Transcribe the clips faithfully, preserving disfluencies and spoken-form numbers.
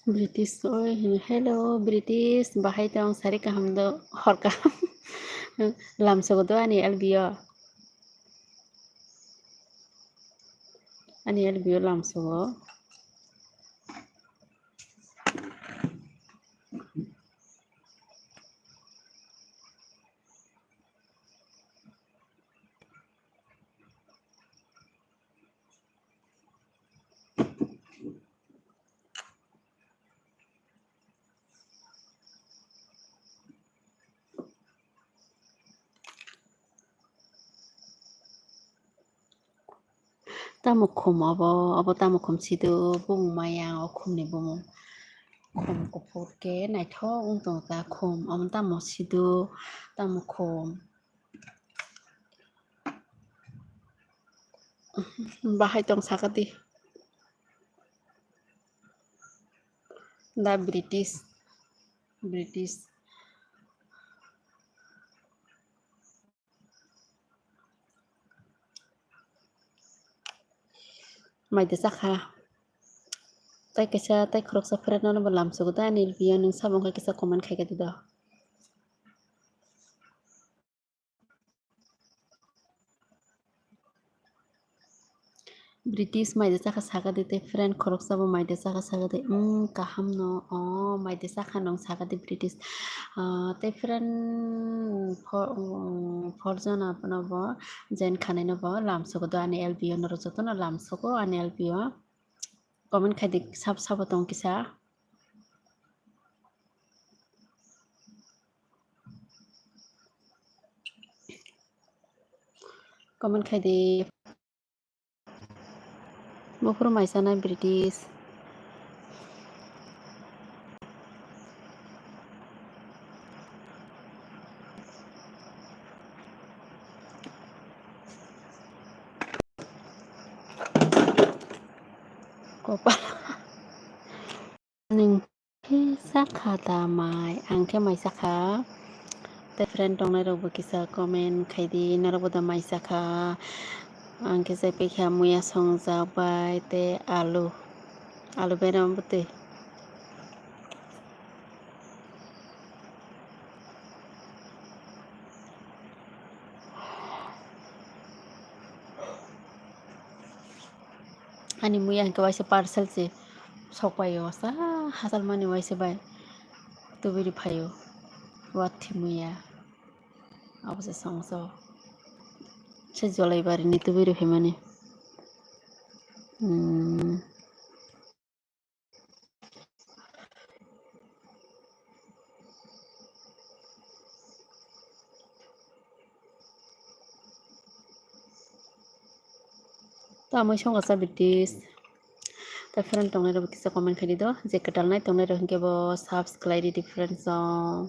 British oi hino, "Hello British, bahai tong, sari kaham do, hor kaham." Lamsogo do ani L B o. Ani L B o lamsogo. Tamo khum obo, obo tamo khum sido, bumung maya o khumni bumung. Khum kuphur khe naithok wng tongo ta khum, omo tamo sido, tamo khum. Bahai tong saka di. Da British, British. Maida chakha. Tai kaisa, tai khoroksa friend nono bo lamsogo da ani L B o, nwng sabo wngkha kisa comment khaikha di do. British maida chakha saka di, tei friend khoroksa bo maida chakha saka di. Umm, kaham no, o, maida chakha nung saka di British. Ah, tei friend for, um, four jona no bo join khanai no bo lamsogo do ani L B o, norok joto no lamsogo ani L B o. Comment khai di, sab sabo tong kisa. Comment khai di. Buphuru mai chana British. Kopal. Nung khe sakha da mai, ang khe mai sakha. Tei friend tongnai rok bo kisa comment khai di, norok bo da mai sakha. Ang khe chai paikha muya songjak bai tei alu, alu berama bwtwi. Ani muya hwnkhe waisa parcel se sok paio, sa hachal mani waisa bai tubui rw phaio, wathi muya. Abo se songsa o se Jolaibari ni tubui rw phaimani. Hmm. Tamoi songkha sa British. Ta friend tongnai rok kisa comment khai di do. Je kwtal nai tongnai rok hinkhe bo subscribe di friend song.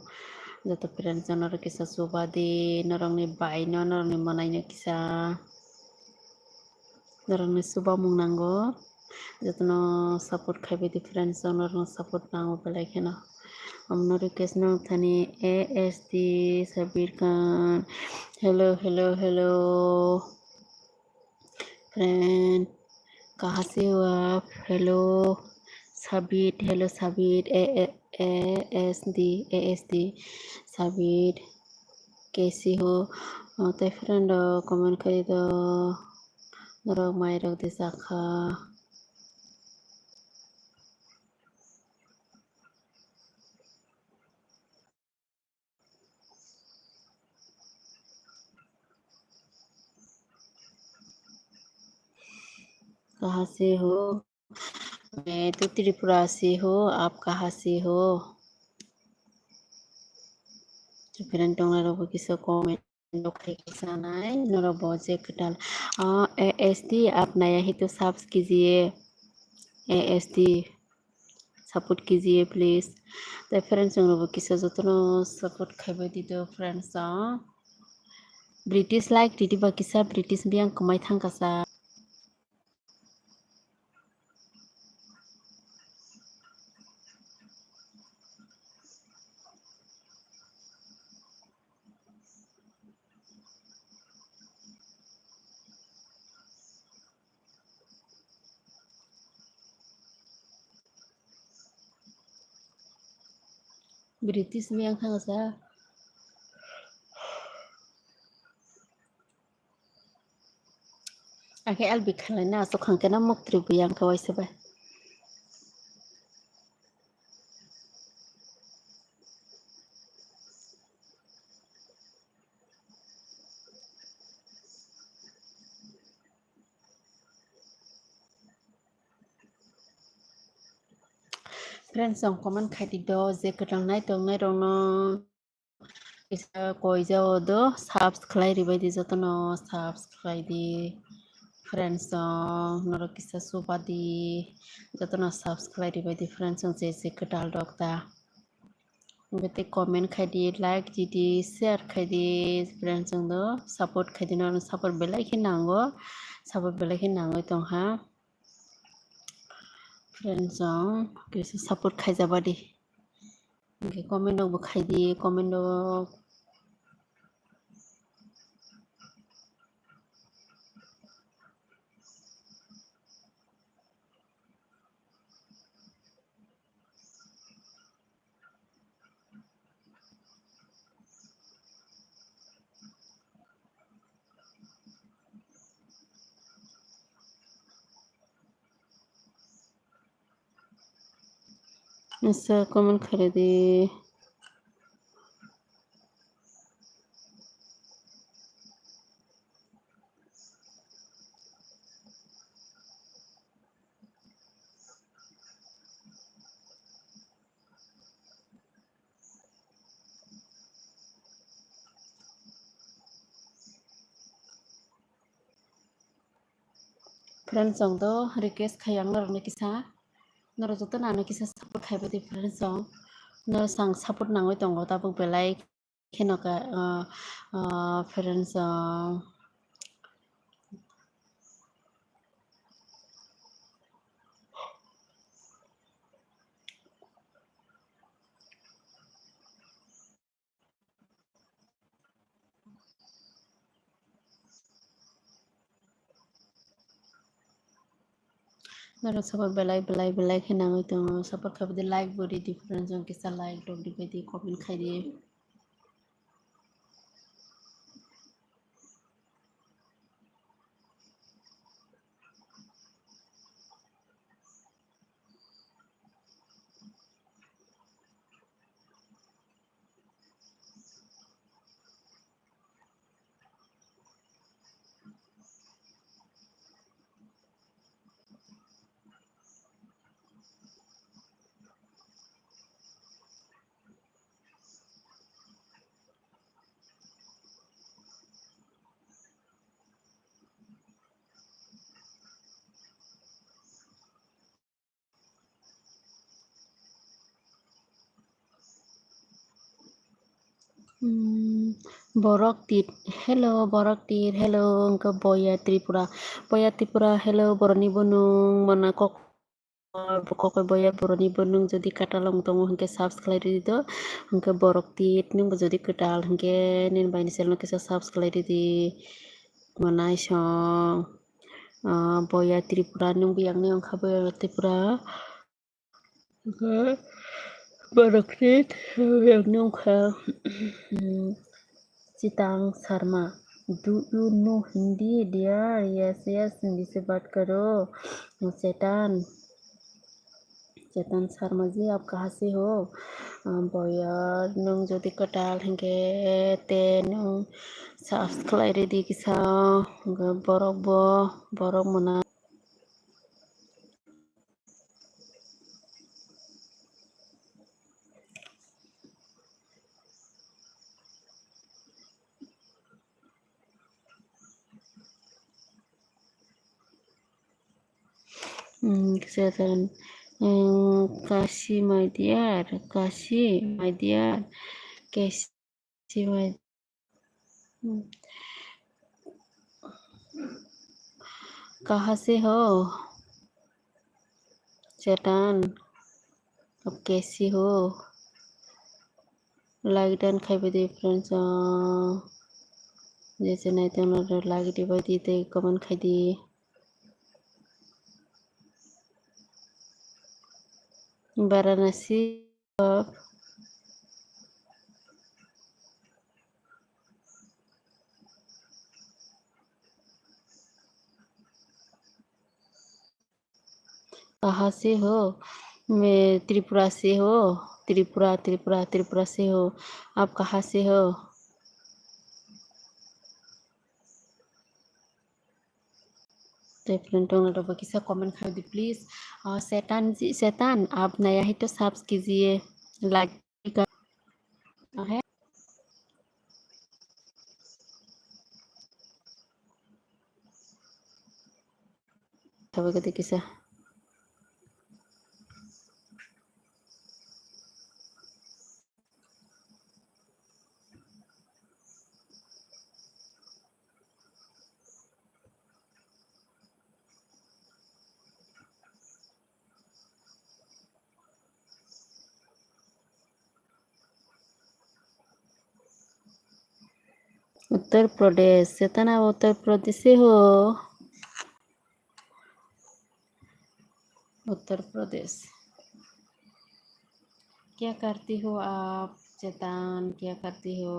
Joto friend song norok kisa chuba di. Norok ni bai no, norok ni mwnai no kisa. Norokni chubamung nango. Jotono support khaibai di friends, norokno support nango belai kheno. Omono request nang thani A S D Sabir Khan. Hello, hello, hello. Friend, kaha se ho aap? Hello, Sabir, hello, Sabir, A, A, A S D, A S D, Sabir. Kaise ho? O, tei friend rok comment khai do. Norok mai rok de chakha. Kaha se ho? Main to Tripura se ho, aap kaha se ho? Friend tongnai rok bo kisa comment. Nokthai kisa nai, norok bo je kwtal. Ah, A S D, aap naya hi to subs kijiye. A S D, support kijiye, please. Tei friends, chwng rok bo kisa jotono support khaibai di do, friends, o. British like ridi ba kisa, British biyang kwmai thang kasa. British biyang thang kasa. Akhe L B khalai na aswk hwnkhe na muktri biyang khe waisa bai. Friends, chwng comment khai di do, je kwtal nai tongnai rokno kisa koi jao do, subs khlai ribai di, jotono subs khlai di. Friends, chwng norok kisa suba di, jotono subs khlai ribai di, friends, chwng je je kwtal rok ta. Hwnkhe tei comment khai di, like di di, share khai di, friends, chwng do support khai di, norok support belai khe nango, support belai khe nangoi tong ha. Friends, chwng kisa support khaijaba di. Hwnkhe comment rok bo khai di, comment rok. Nasa comment khaidi. Friends, chwng do request khai ang norokno kisa, norok jotono ano kisa support khaibai di friends, chwng norok sang support nangoi tongo tabuk belai kheno ka, ah, ah, friends, chwng. Norok support belai belai belai khe nangoi tongo, support khaibadi like bo ridi friends, chwng kisa like rok ribaidi, comment khaidi. Hmm, Borok Tit, hello, Borok Tit, hello, hwnkhe Boya Tripura, Boya Tripura, hello, boroni bo nwng mana kok, kok boya boroni bo nwng jodi kwtal wng tongo hwnkhe subs khlai ridi do, hwnkhe Borok Tit nwngbo jodi kwtal hwnkhe nini baini channel no kisa subs khlai ridi, manai song, ah, Boya Tripura nwngbo yang ni wngkha Boya Tripura. Borok ni yang nungkha, hmm, Chitang Sarma. Do you know Hindi, dear? Yes, yes, Hindi se baat karo. Chetan, Chetan Sarma ji, aap kahan se ho? Ah, boyar, nung jodi kwtal hwnkhe te nung subscribe ridi kisa, borok bo, borok mona. Hmm, Satan. Hmm, Kasi, my dear. Kasi, my dear. Kasi, my. Hmm. कहाँ से हो? Satan. Ab kaisi ho? Like dan khai bai di friends, ah, je je nai tong nai rok like di bai di tei comment khai di. Varanasi. कहाँ से हो? मैं त्रिपुरा से हो। त्रिपुरा, त्रिपुरा, त्रिपुरा से हो। आप कहाँ से हो? Tei friend tong rok bo kisa comment khai di please. Ah, Setan ji, Setan, aap naya hai to subs kijiye, like ka. Ahe. Sabai ka di kisa. Uttar प्रदेश, चेतन उत्तर प्रदेश से हो। उत्तर प्रदेश। क्या करती हो आप, चेतन, क्या करती हो?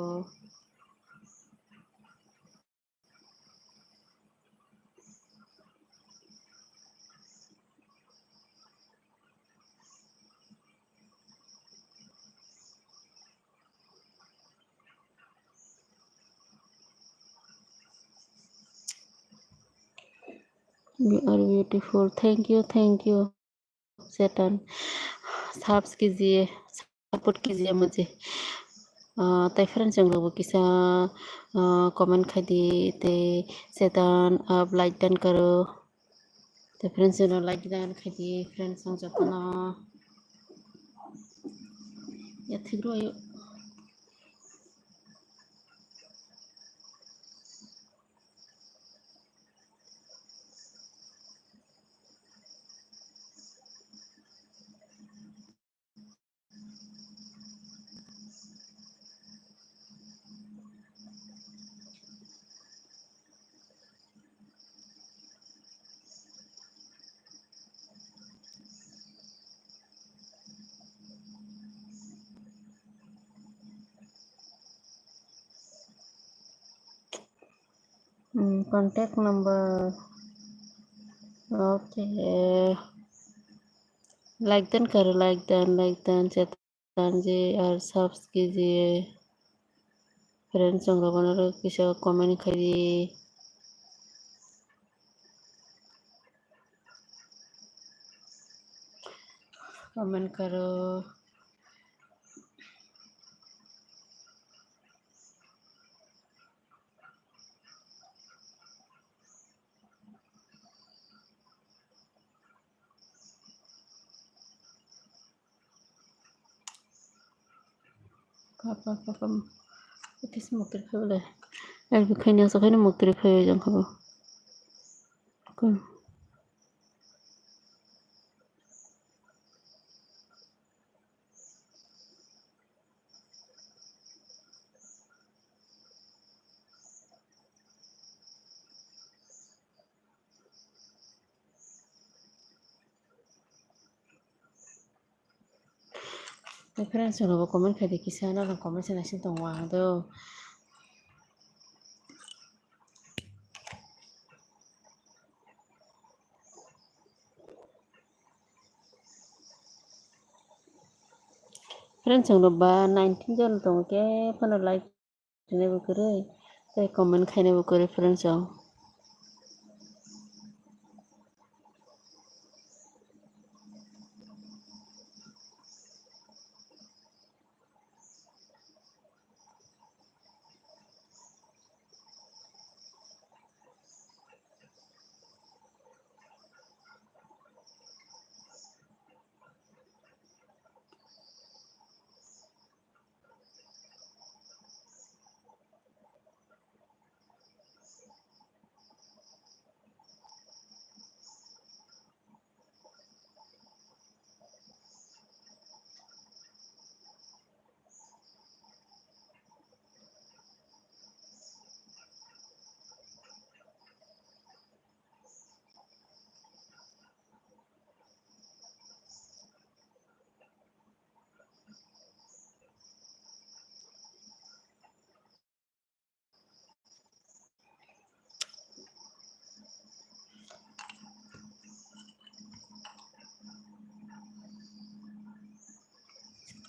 You are beautiful. Thank you, thank you. Setan, subs kijiye, support kijiye mujhe. Ah, tei friends rok bo kisa, ah, comment khai di, tei Setan, aap like dan karo. Tei friends rok like dan khai di, friends rok jotono. Ya, thik rw ayo. Hmm, contact number. Okay. Like dan karo, like dan, like dan, Setan ji, aap subs kijiye. Friends rok bono kisa comment khai di. Comment karo. Papa, papa, iti se mukti phai bole. Ai bi khaini asa khaini mukti phai jang khabo. Ko. Friends rok bo comment khai di kisa, nang comment se naising tongo ang do. Friends rok ba nineteen jon tongo, khe phano like. Khainai bo kwrwi, tei comment khainai bo kwrwi friends rok.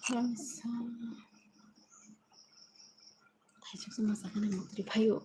Ang sa. Thaisuk se masa khani mukri phaio.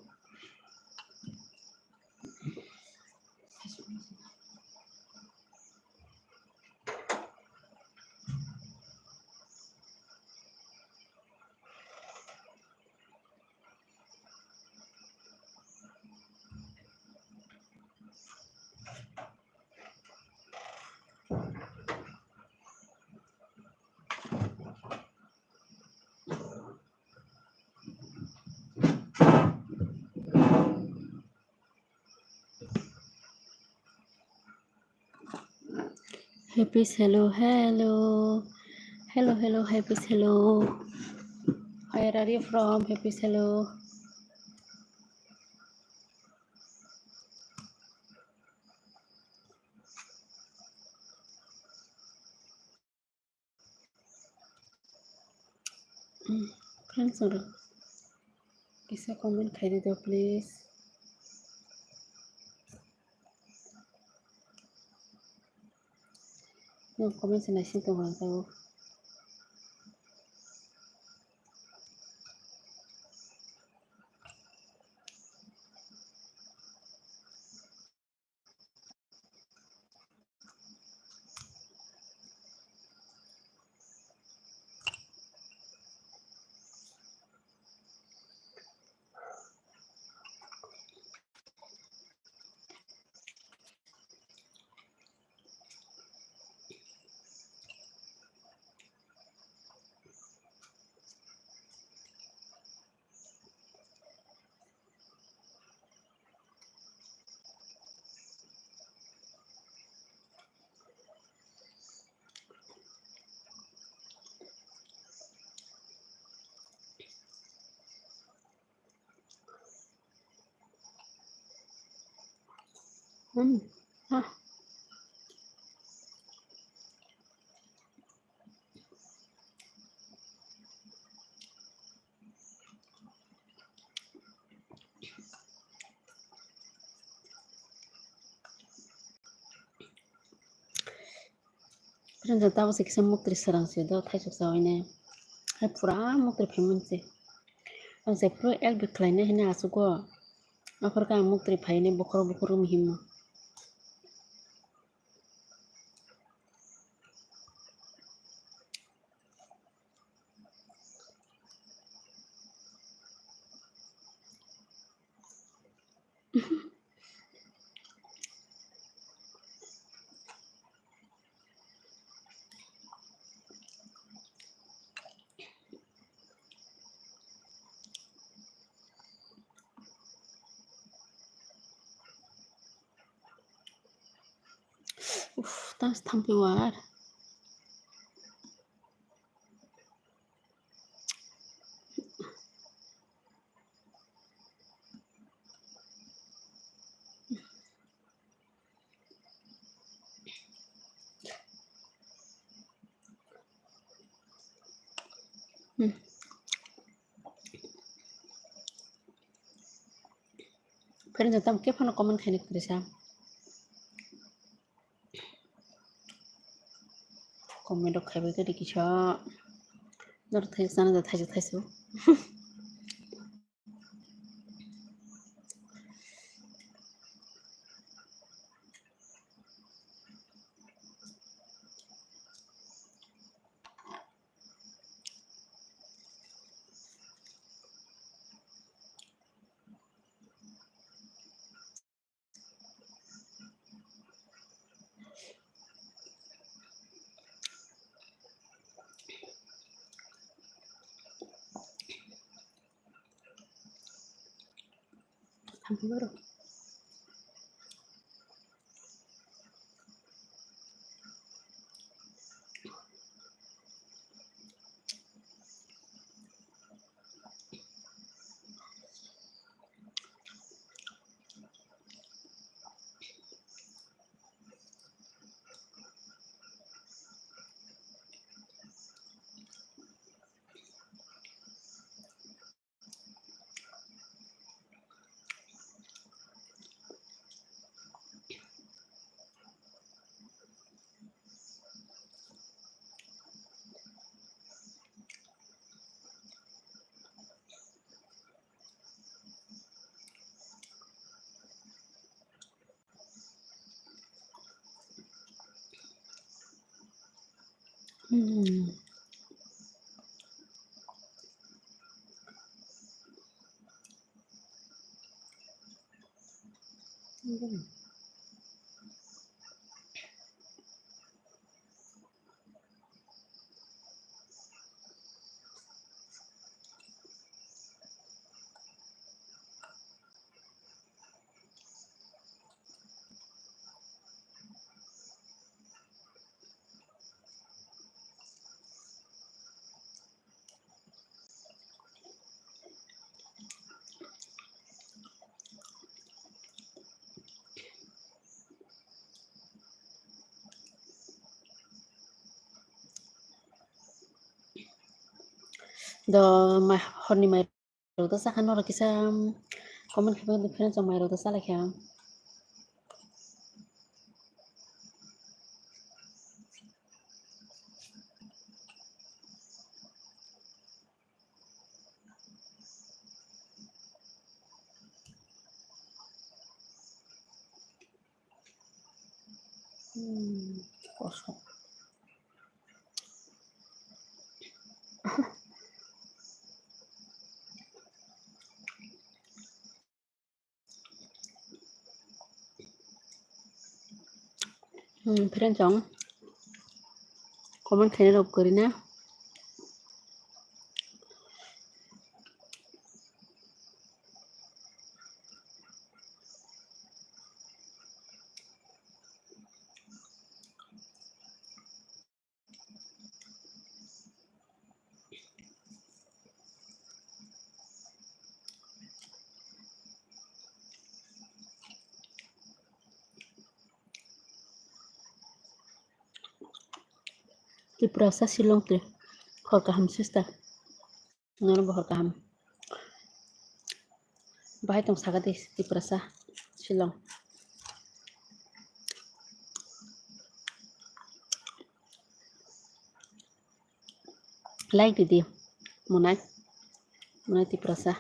Happy hello, hello. Hello, hello, happy hello. Where are you from? Happy hello. Friends, oro kisa comment khaidi do, please. Nang comment se naising tongo ang tabuk. Hmm. Ah. Friends, tabuk se kisa muktri srang se do, thaisuk chawi nai. Hai pura muktri phaimani se. Ang jephuru help khlainai hwnwi aswk o. Aphuru khe ang muktri phainai bokhorok bokhorok muhimno. Uf, tang se thampi war. Hmm. Friends, tamo khe phano comment khaina kwrwi sa. Comment rok khaibai khe kisa. Norok thaichuk chana da thaichuk thaichuk. Hmm. Do ma horni mai rok ta sakha norok kisa comment khe friends rok mai rok ta salai kha. Hmm, kosok. Hmm, friends rok comment khaina rok kwrwi na. Tiprasa Shillong te hor kaham sister. Nono bo hor kaham. Bahai tong saka di Tiprasa Shillong. Like di di. Monai. Monai Tiprasa.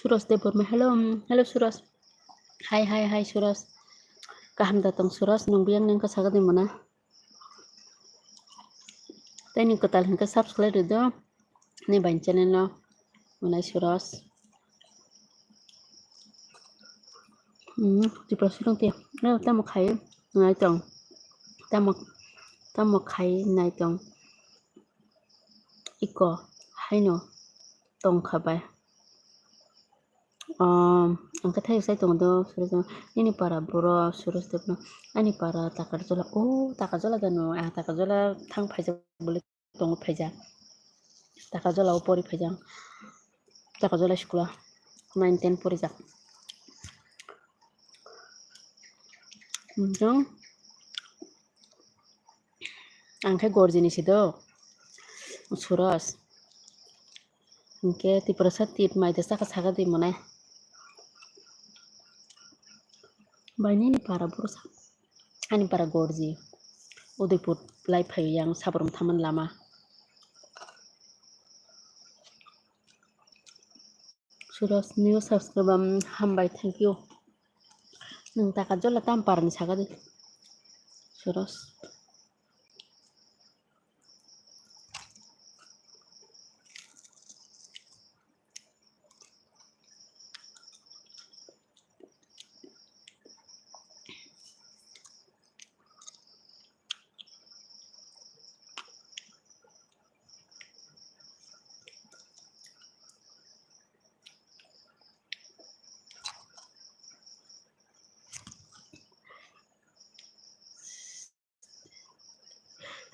Suros Debbarma, hello, mm, hello Suros. Hi, hi, hi Suros. Kaham da tong Suros, nung biyang nang ka saga di mana? Tei ni kwtal hwnkhe subscribe rwdo. Ni bai channel no Monai Suros. Hmm, Tripura Surung te. Eh, tamo khai nai tong. Tamo, tamo khai nai tong. Iko haino tong kha bai. Um, ang khe thayuk sai tongo do, Suraj Debno. Nini para boro Suraj Debno. Ani para Takarjola. O, Takarjola gano. Ah, Takarjola thang phaijak bole tongo phaijak. Takarjola o pori phaijak. Takarjola school o nine ten porijak. Jong. Ang khe gorjini si do. Suraj. Hingke Tiprasa tit mai de saka saka di mone. Bai nini para boro sa-, ani para gorji. Udaipur lai phaio yang Sabrum thaman lama. Suros new subscribe, um, hambai, thank you. Nung Takarjola tam parani saka di. Suros.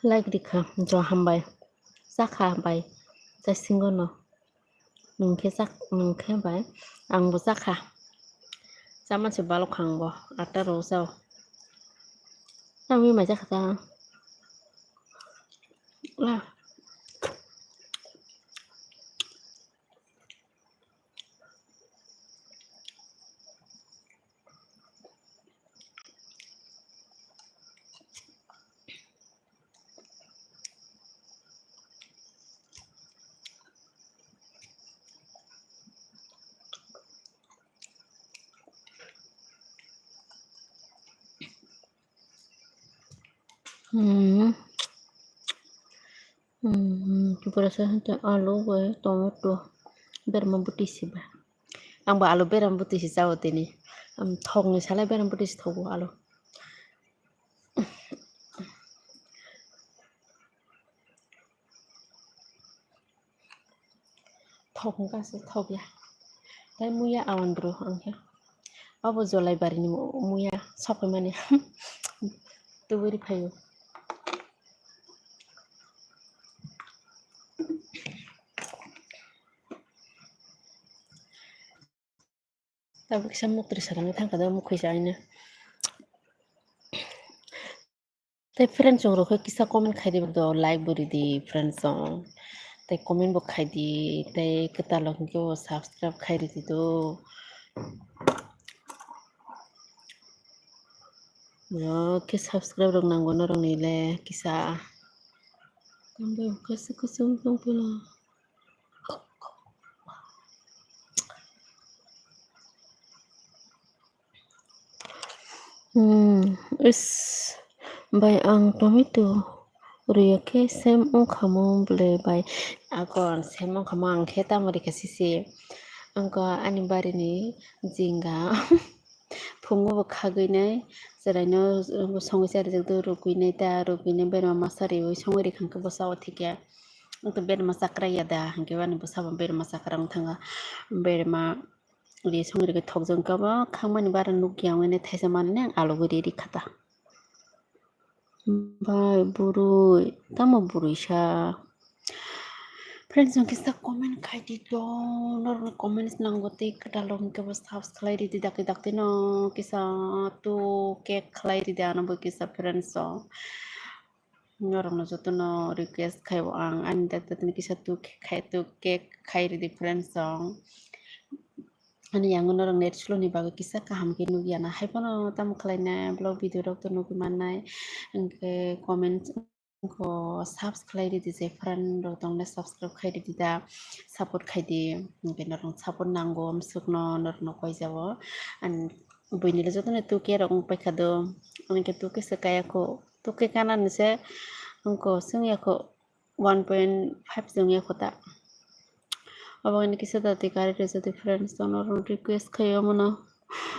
Like rikha, jo hambai. Chakha bai. Jaisingo no. Nungkhe chak, nungkhe bai. Angbo chakha. Chamansi balok kha angbo. Atta rok chao. Nangwi mai chakha ta. Ah. Hmm. Hmm, borok se hwnkhe alu bai tomato berma bwtwi se ba. Ang bo alu berma bwtwi se chao tini. Am, thokni salai berma bwtwi se thogo alu. Thok hwnkha se thok ya. Tai muya awan bro ang khe. Abo Jolai bari ni muya sophai mani. Tuburi phaio. Tabuk kisa muktrwi sarangwi thangkha da mukhwi sa aina. Tei friends rok khe kisa comment khai di, like bo ridi friends rok. Tei comment bo khai di, tei kwtal rok hwnkhe bo subscribe khai ridi do. Yo khe subscribe rok nango norok ni le kisa. Tambai bo kaisa kusum tong phano. Hmm, is, bai ang tomato rwya khe sem wngkha mo bwle bai. Akon sem wngkha mo ang khe tamo rikha sisi. Ang khe ani barini jinga phungo bo khagwi nai, chwraino songwi charijak do rwgwi nai ta, rwgwi nai berma masa riwi songwi rikha khe bwsa o thikya. Ang khe berma chakra ya da, hwnkhe ani bwsa bo berma chakra wng thanga. Berma ri songwi rikhe thokjak kabo khangmani bara nukya wngwi thaisa manwi ang alogwi ri rikha ta. Bai bwrwi, tamo bwrwi sa? Friends, chwng kisa comment khai di to, norokni comments nango tei kwtal rok hwnkhe bo subscribe khlai ridi dakti dakti no kisa tu cake khlai ridi ano bo kisa friends rok. Norokno jotono request khai o ang, ani dakti dakti no kisa tu khai tu cake khai ridi friends rok. Ani yango norok net slow ni bagwi kisa kaham khe nukya na, haiphano tamo khlaina vlog video rok to nugwi mannai, hwnkhe comment ko subscribe ridi je friend rok tongle subscribe khai ridi da, support khai di, hwnkhe norok support nango, amswkno norokno koi jabo. Ani buini le jotono tu ke rok wng paikha do, hwnkhe tu ke se kaya kho, tu ke kanani se wngkho, swngya kho. One point five se wngya kho ta. Obo hwnwi kisa dati gari rwjak di friends, tono request khai omono.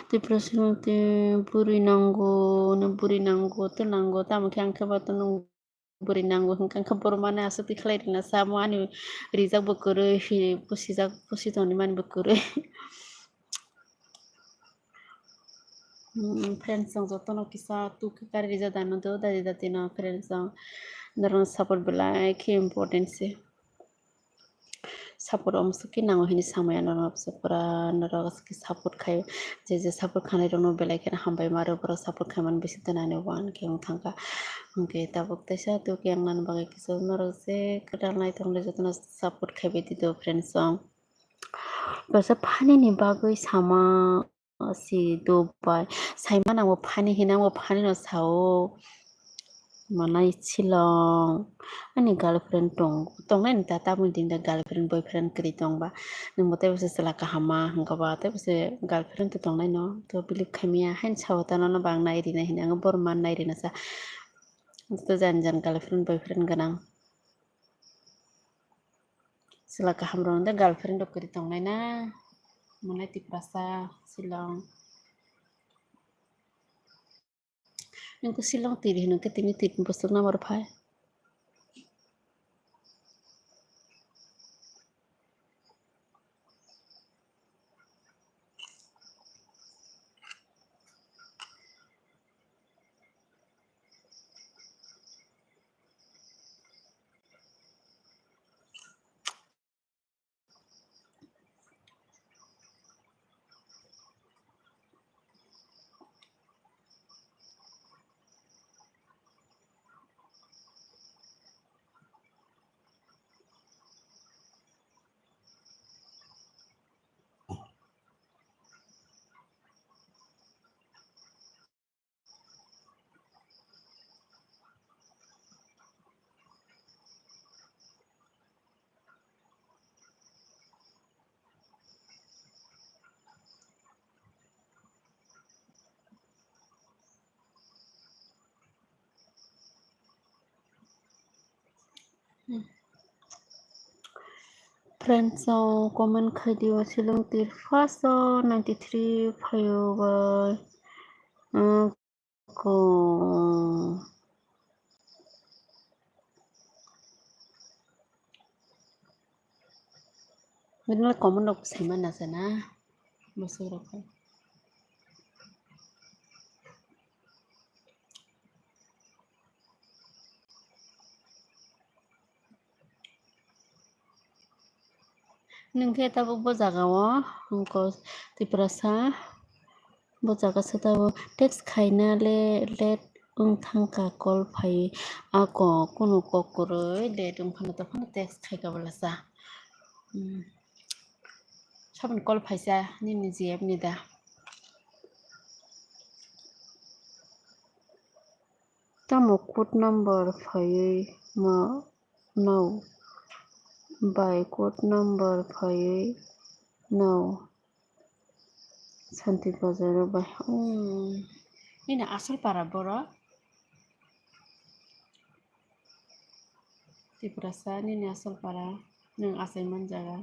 Tei present tei bwrwi nango, no bwrwi nango, to nango, tamo khe ang khe ba to nung bwrwi nango hwnkha khe borok mane aswk twi khlai rwna samo ani rijak bo kwrwi, pusijak, pusi tongni mani bo kwrwi. Hmm, friends rok jotono kisa tu khe kari rijak dano do, dadi dadi no friends rok norok support belai khe important se. Support omswk khe nango hini samaya norok pura norok support khai, je je support khanai rokno belai kheno hambai ma rw, borok support khaimani bisingtwi nani wan khe wng thangkha. Hwnkhe tabuk teisa tu khe ang nani bagwi kisa norok je kwtal naithok le jotono support khaibai di do friends rok. Kaisa funny ni bagwi sama si do bai. Saima nangbo funny hinwi, nangbo funny no sao. Manai silong. Ani girlfriend tong, tongnai ni ta, tabuk din da girlfriend, boyfriend kwrwi tong ba. Nwng bo tei bo se chwla kaham ma hwnkha ba, tei bo se girlfriend to tongnai no. To believe khaimya, haino sao ta nono bang nai rinai hinwi, ang bo rw man nai rina sa. Joto jani jani girlfriend, boyfriend gwnang. Chwla kaham rok de girlfriend rok kwrwi tongnai na, manai Tiprasa, Shillong. Nokho Shillong twi ri hino khe tini twi bwswk number phai. Friends, o comment khai di o, Silong tir first o ninety three phaio bai. Hmm, ko. Bini comment rok sai mana sana. Bosok rok. Nwng khe tabuk bo jaga o, wngkha Tiprasa, bo jaga se tabuk text khaina le late wng thang kha, call phai ako kunu kok kwrwi late wng phano, tei phano text khai kha bwlasa. Hmm. Saboni call phaisa nini G F ni da? Tamo code number phaiwi ma nao? Bai code number phaiwi nao? Santi Bazar o bai. Hmm. Nini asol para boro? Tiprasa nini asol para, nwng achai man jaga.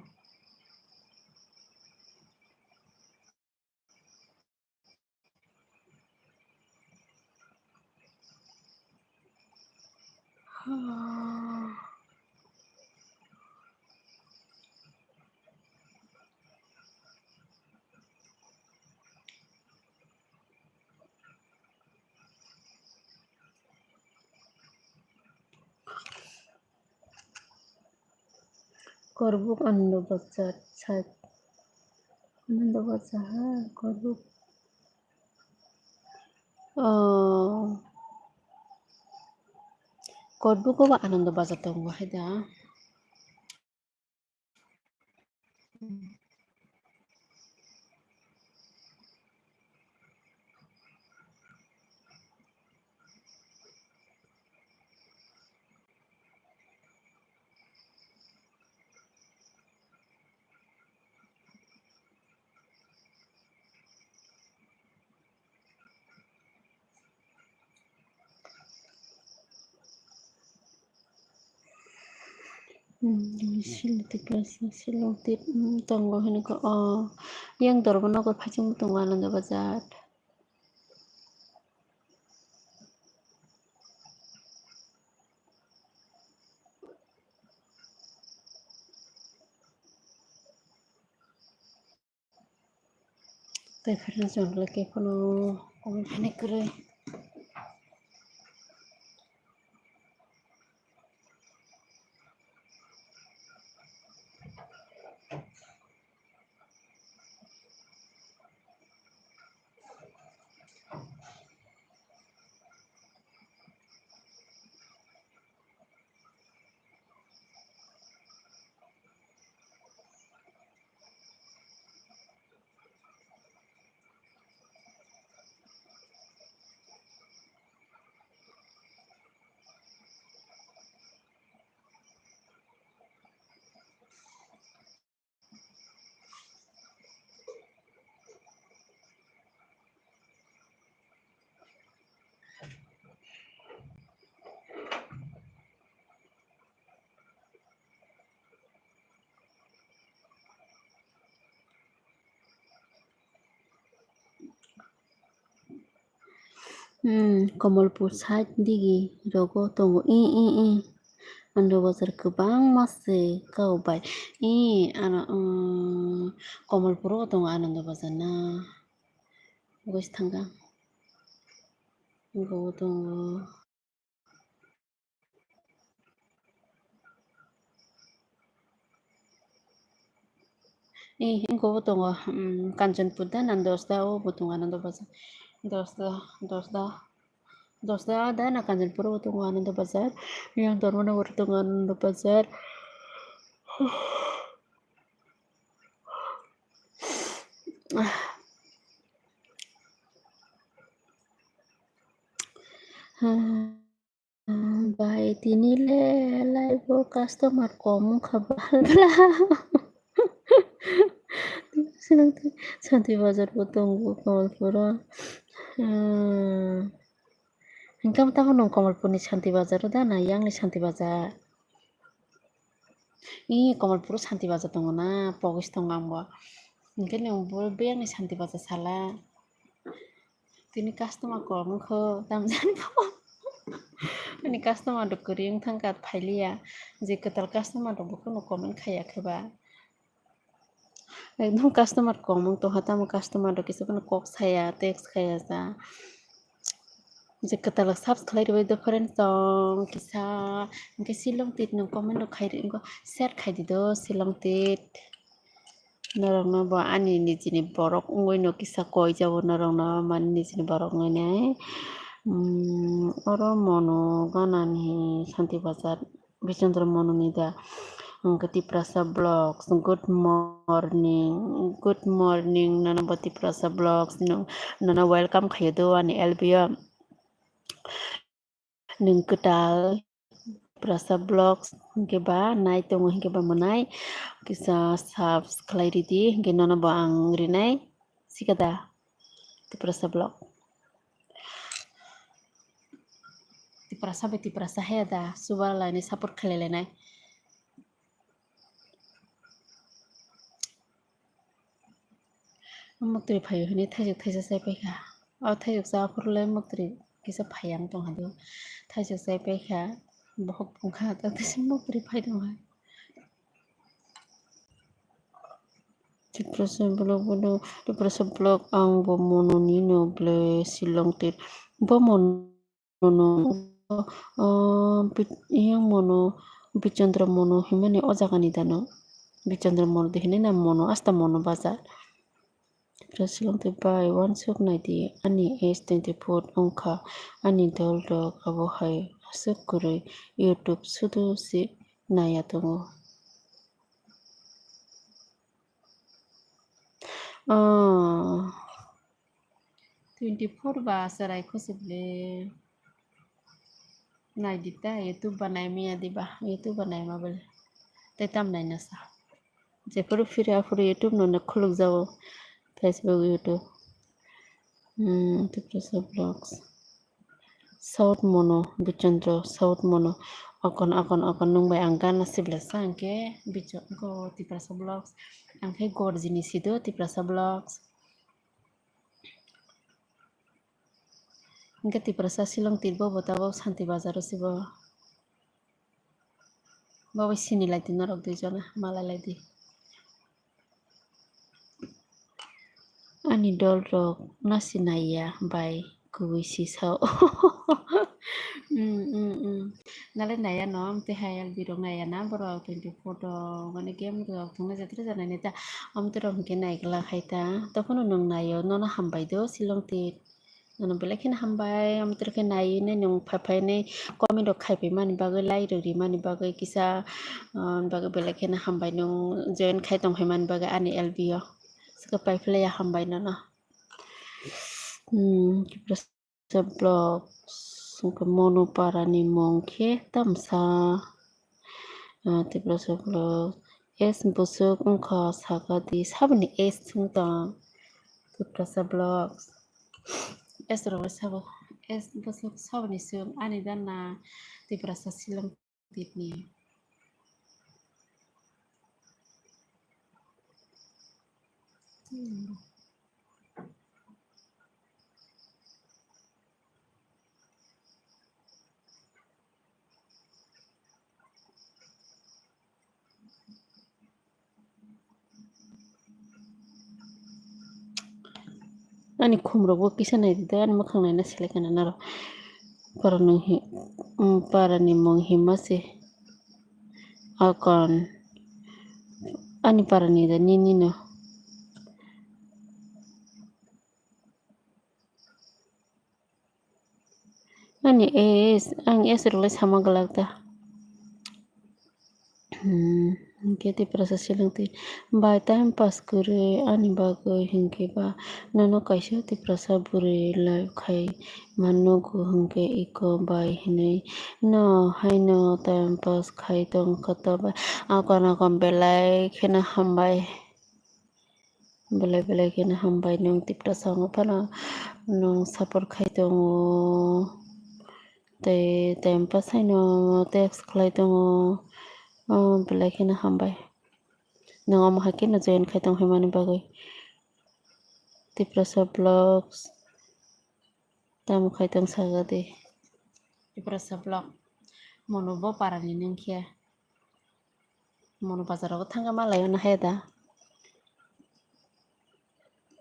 Korbuk Anando Bazar side. Anando Bazar ha, Korbuk. Oh. Korbuk o ba Anando Bazar tongo hai da. Hmm, Silong Tiprasa, Silong tip, hmm, tongo hwnwi kha, oh, yang Dharmanagar phaichung tongo Anando Bazar. Tei friends, chwng le khe phano comment khainai kwrwi. Hmm, Komolpur side digi rogo tongo. I, i, i. Anando Bazar kwbangma se kau bai. I, ano, um, Komolpur o tongo Anando Bazar na. Guys thangka. Go tongo. Eh, wngkha bo tongo, um, Kanchanpur da na Dosda, o bo tongo Anando Bazar. Dosda, Dosda, Dosda da na Kanchanpur o bo tongo Anando Bazar. Yang Dharmanagar tongo Anando Bazar. Bai, tini le live o customer kom wngkha bal bla. Santi Bazar bo tongo Kamalpur o. Hmm. Hingke tamo nwng Kamalpur ni Santi Bazar o da na yang ni Santi Bazar? Ih, Kamalpuro Santi Bazar tongo na, pogis tongo ang bo. Hinkhe nwng bo biyangni Santi Bazar sala. Tini customer kom wngkho, tamjani bo. Ani customer rok kwrwi wng thangkha, phailiya. Je kwtal customer rok bo kheno comment khaiya khe ba. Ekdom customer kom wng tongkha, tamo customer rok kisa phano kok saya, text khaya ja. Je kwtal rok subs khlai rwbai do friends tong kisa, hinkhe Shillong Tit nwng comment rok khai rw, wngkha share khai di do Shillong Tit. Norokno bo ani nijini borok wngwi no kisa koi jabo norokno, mani nijini borok wngwi nai. Mm, oro mono ganani Santi Bazar. Bichandra Mononi da, hwnkhe Tiprasa Vlogs, good morning, good morning, nono bo Tiprasa Vlogs, no-, nono welcome khaio do ani L B o. Nwng kwtal Tiprasa Vlogs hwnkhe ba nai tongo hwnkhe ba mwnai kisa subs khlai ridi, hwnkhe nono bo ang rinai. Sikada Tiprasa Vlog. Tiprasa bai Tiprasa he da, subar lainai support khlai lainai. Muktri phaio hwnwi thaijak thaisa chai paikha. O thaijak cha phuru le muktri kisa phai ang tong hadi. Thaijak chai paikha, bohok bungkha, ta thaisa muktri phai tong hai. Tiprasa Vlog, bono Tiprasa Vlog, ang bo mono ni no ble Shillong Tit. Bo mono no, ah, bit-, yang mono Bichandra Mono himani o jaga ni dano. Bichandra Mono de hinui na mono, asta mono bazar. Tiprasa Shillong Tit bai uansuk nai di, ani age twenty four wngkha, ani dol rok abo hai aswk kwrwi YouTube sudu se naiya tongo. Ah, twenty four ba chwrai kho se bwle. Nai di ta, YouTube ba nai manya di ba, YouTube ba nai ma bwle. Tei tam nai na sa. Jephuru phiri aphuru YouTube no no khuluk jago. Facebook, YouTube. Hmm, Tiprasa Vlogs. South mono, Bichandra, South mono. Akon, akon, akon, nwng bai ang gana sibla sa hwnkhe, Bicha-, go Tiprasa Vlogs. Ang khe Gorjini sido Tiprasa Vlogs. Hwnkhe Tiprasa Shillong Tit bo bo tabok Santi Bazar o sibo. Bo bai sini lai di norok dui jona, malai lai di. Ani dol rok no sinai ya bai kubui si sao. Mm, mm, mm. Nale naiya no, amtwi hai L B rok naiya na borok twenty four rok, mane game rok thwngna jatra janai nai ta. Amtwi rok hwnkhe nai glak hai ta. Tokhono nwng naio, nono hambai do Shillong Tit. Nono belai kheno hambai, amtwi rok khe naiwi nai nwng phai phai nai comment rok khai phaimani bagwi, like rok rimani bagwi kisa, ah, bagwi belai kheno hambai nwng join khai tong phaimani bagwi ani L B o. Swkhe pai phlai ya hambai nono. Hmm, Tiprasa Vlogs, hwnkhe Mono para ni mung khe tamsa. Ah, Tiprasa Vlogs, S bwswk wngkha saka di, saboni S wng tong. Tiprasa Vlogs, S rok le sabo, S bwswk saboni swk ani dan na Tiprasa Shillong Tit ni. Ani khum rok bo kisa nai di, ani mwkhang naina selek kana naro. Para ni hi-, um, para ni mung hima se. Akon. Ani para ni da nini no. Ani S, ang S rok lai sama glak ta. Hmm, hwnkhe Tiprasa Shillong Tit bai time pass kwrwi ani bagwi hwnkhe ba nono kaisa Tiprasa bwrwi live khai ma nugo hwnkhe iko bai hinwi no haino time pass khai tong kha ta bai akon akon belai kheno hambai. Belai belai kheno hambai nwng Tiprasa wngwi phano nwng support khai tongo. Tei time pass haino text khlai tongo. Oh, belai kheno hambai. Nwng omo hai kheno join khai tong phaimani bagwi. Tiprasa Vlogs. Tamo khai tong saga di. Tiprasa Vlog. Mono bo parani nung khe. Mono bazar rogo thangkhe ma lai ono hai da.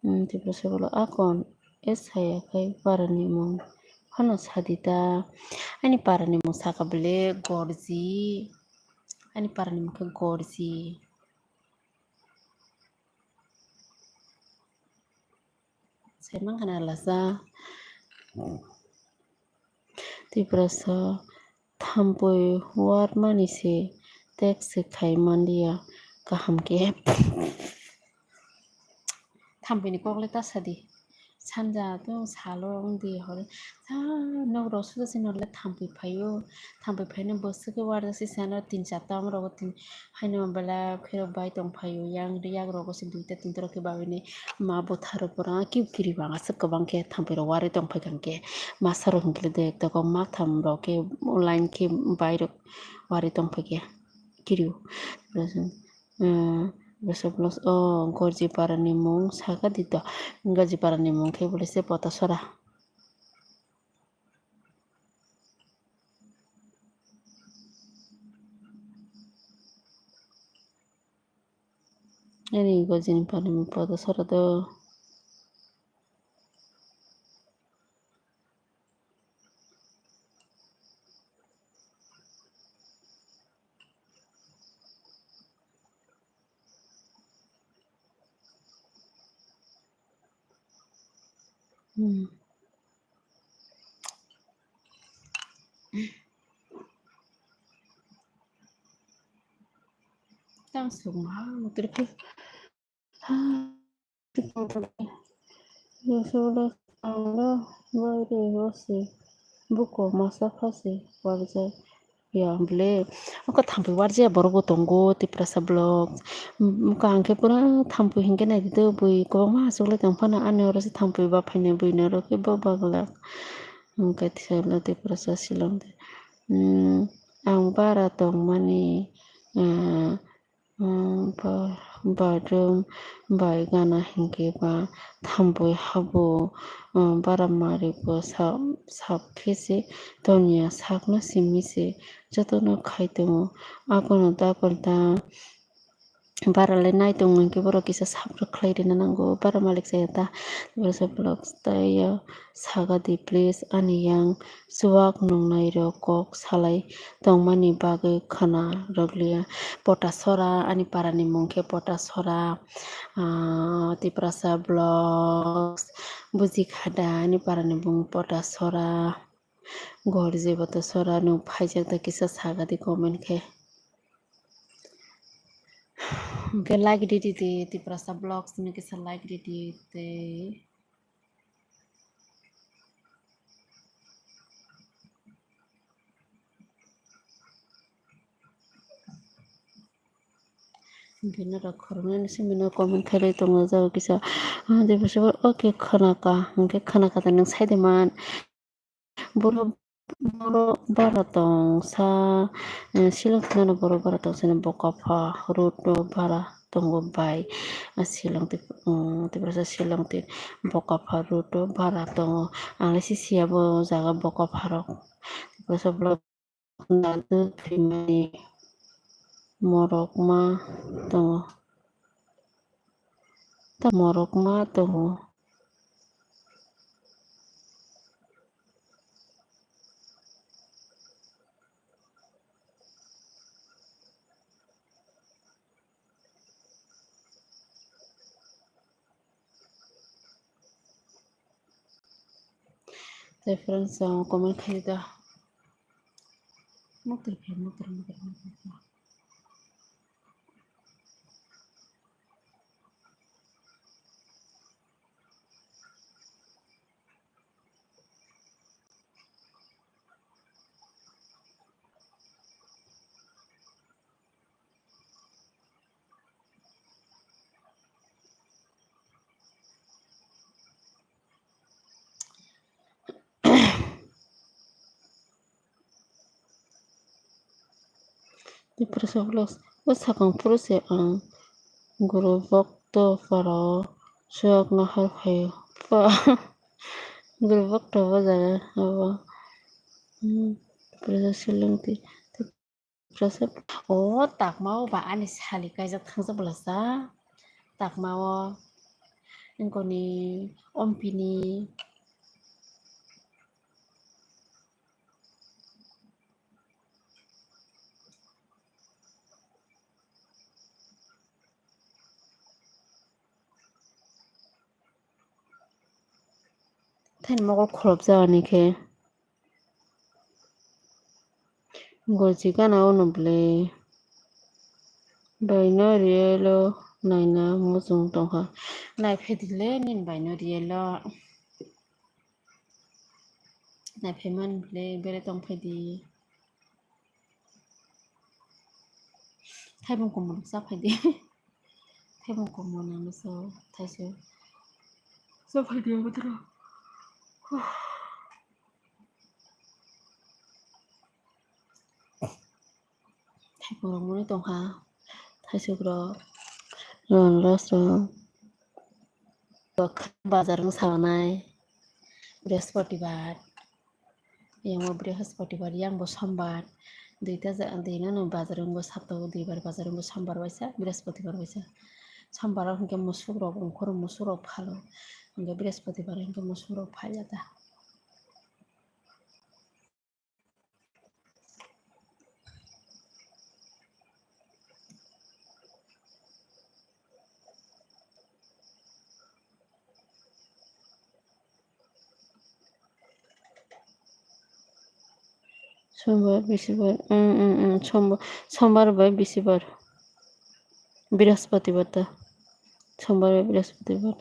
Hmm, Tiprasa Vlog. Akon es haya khai parani mung. Phano sadi da. Ani parani mung saka bele Gorji. Ani parani mung khe Gorji. Sai mankha na lasa. Tiprasa thampui warmani se text se khai manliya kaham khe. Thampuini kokle ta sadi. Sanja to salo wngdi hore. Sa nok rok suda se nole thampui phaio. Thampui phaino bwswk khe warjak se sana tin charta om rogo tin. Haino belai khe rok bai tong phaio. Yang yak rogo se duita tinta rok khe babini ma bwtha rok pura kip kiri bang aswk kwbang khe thampui rok warwi tong phai kha hwnkhe. Masa rok hwnkhe de ekta kok ma tham rok khe line khe bai rok warwi tong phai khe kirio. Bwswk, eh, bwswk plus o Gorji para ni mung saka di to. Gorji para ni mung khe bole se Potasora. Ani Gorji ni para ni mung Potasora do. Hmm. Tang sung ha, mutri khe. Yasula sangla baire wasi buko masa phasi warjak ya bwle. Oko thampui warjak borok bo tongo Tiprasa Vlogs. Oko ang khe pura thampui hinkhe naidi do bui kwbangma achuklai tong phano ani oro se thampui ba phainai bui norok khe bo baglak. Hwnkhe Tiprasa Shillong de. Hmm, ang bara tongmani, ah, Umm, ba-, badrum bai gana hinkhe ba thampui habo, umm, bara mari bo sa-, sap khe se toniya sakno simi se jotono khai tongo. Abono daphar da bara le nai tongo hinkhe borok kisa sap rwkhlai rwna nango, bara malik chaya ta. Vlogs tei o saga di please ani yang chuak nungnai rok kok salai tongmani bagwi khwna rwkliya. Potasora, ani parani mung khe Potasora, ah, Tiprasa Vlogs, buji khada ani parani mung Potasora, Gorji Potasora, nwng phaijak da kisa saga di comment khe. Hwnkhe like ridi di, Tiprasa Vlogs ni kisa like ridi tei. Bini rok khoroknwi simi no comment khailai tongo, jagao kisa, ah, de bwswk, okay, khwnaka, hwnkhe khwnaka da nwng sai de man. Borok, borok bara tong sa, eh, Shillong thani borok bara tong sani Bokapha road o bara tongo bai, ah, Shillong tip-, um, Tiprasa Shillong tip-, Bokapha road o bara tongo. Ang le si siya bo jaga Bokapha rok. Tiprasa vlog nadu thwimani morok ma tongo. Ta morok ma tongo. Tei friends, ang comment khai da. Muktir khai, muktir, muktir, muktir. Tiprasa vlogs. O sakang phuru se ang guru bokto parao suak nahar phaio. Pa. Guru bokto bo jaga abo. Hmm. Tiprasa silung ti. Tiprasa. O takma o ba ani sali kaijak thangjak bwlasa. Takma o. Engkoni ompini. Thani mokol kholopjak ani khe. Gorji gana ono bwle. Baino riyelo naina muchung tongkha. Naiphedile nini baino riyelo. Naiphaimani bwle bere tongphaidi. Thaibung komor cha phaidi. Thaibung komor nangno so thaiso. Cha phaidi ang bothoro. Thaibung rok mani tongkha. Thaisok rok. Ron rosok. Bazar wng sanai. Brihaspatibar. Yang bo Brihaspatibar, yang bo Sombar. Duita ja-, duino no bazar wngbo saptao duibar bazar wngbo, Sombar waisa, Brihaspatibar waisa. Sombar o hinkhe musuk rok ongkhoro, musuk rok phalo. Hinkhe Brihaspatibar hinkhe musuk rok phalya ta. Sombar, bisibar, mm, mm, mm, sombar, sombar bai bisibar. Brihaspatibar ta. Sombar bai Brihaspatibar.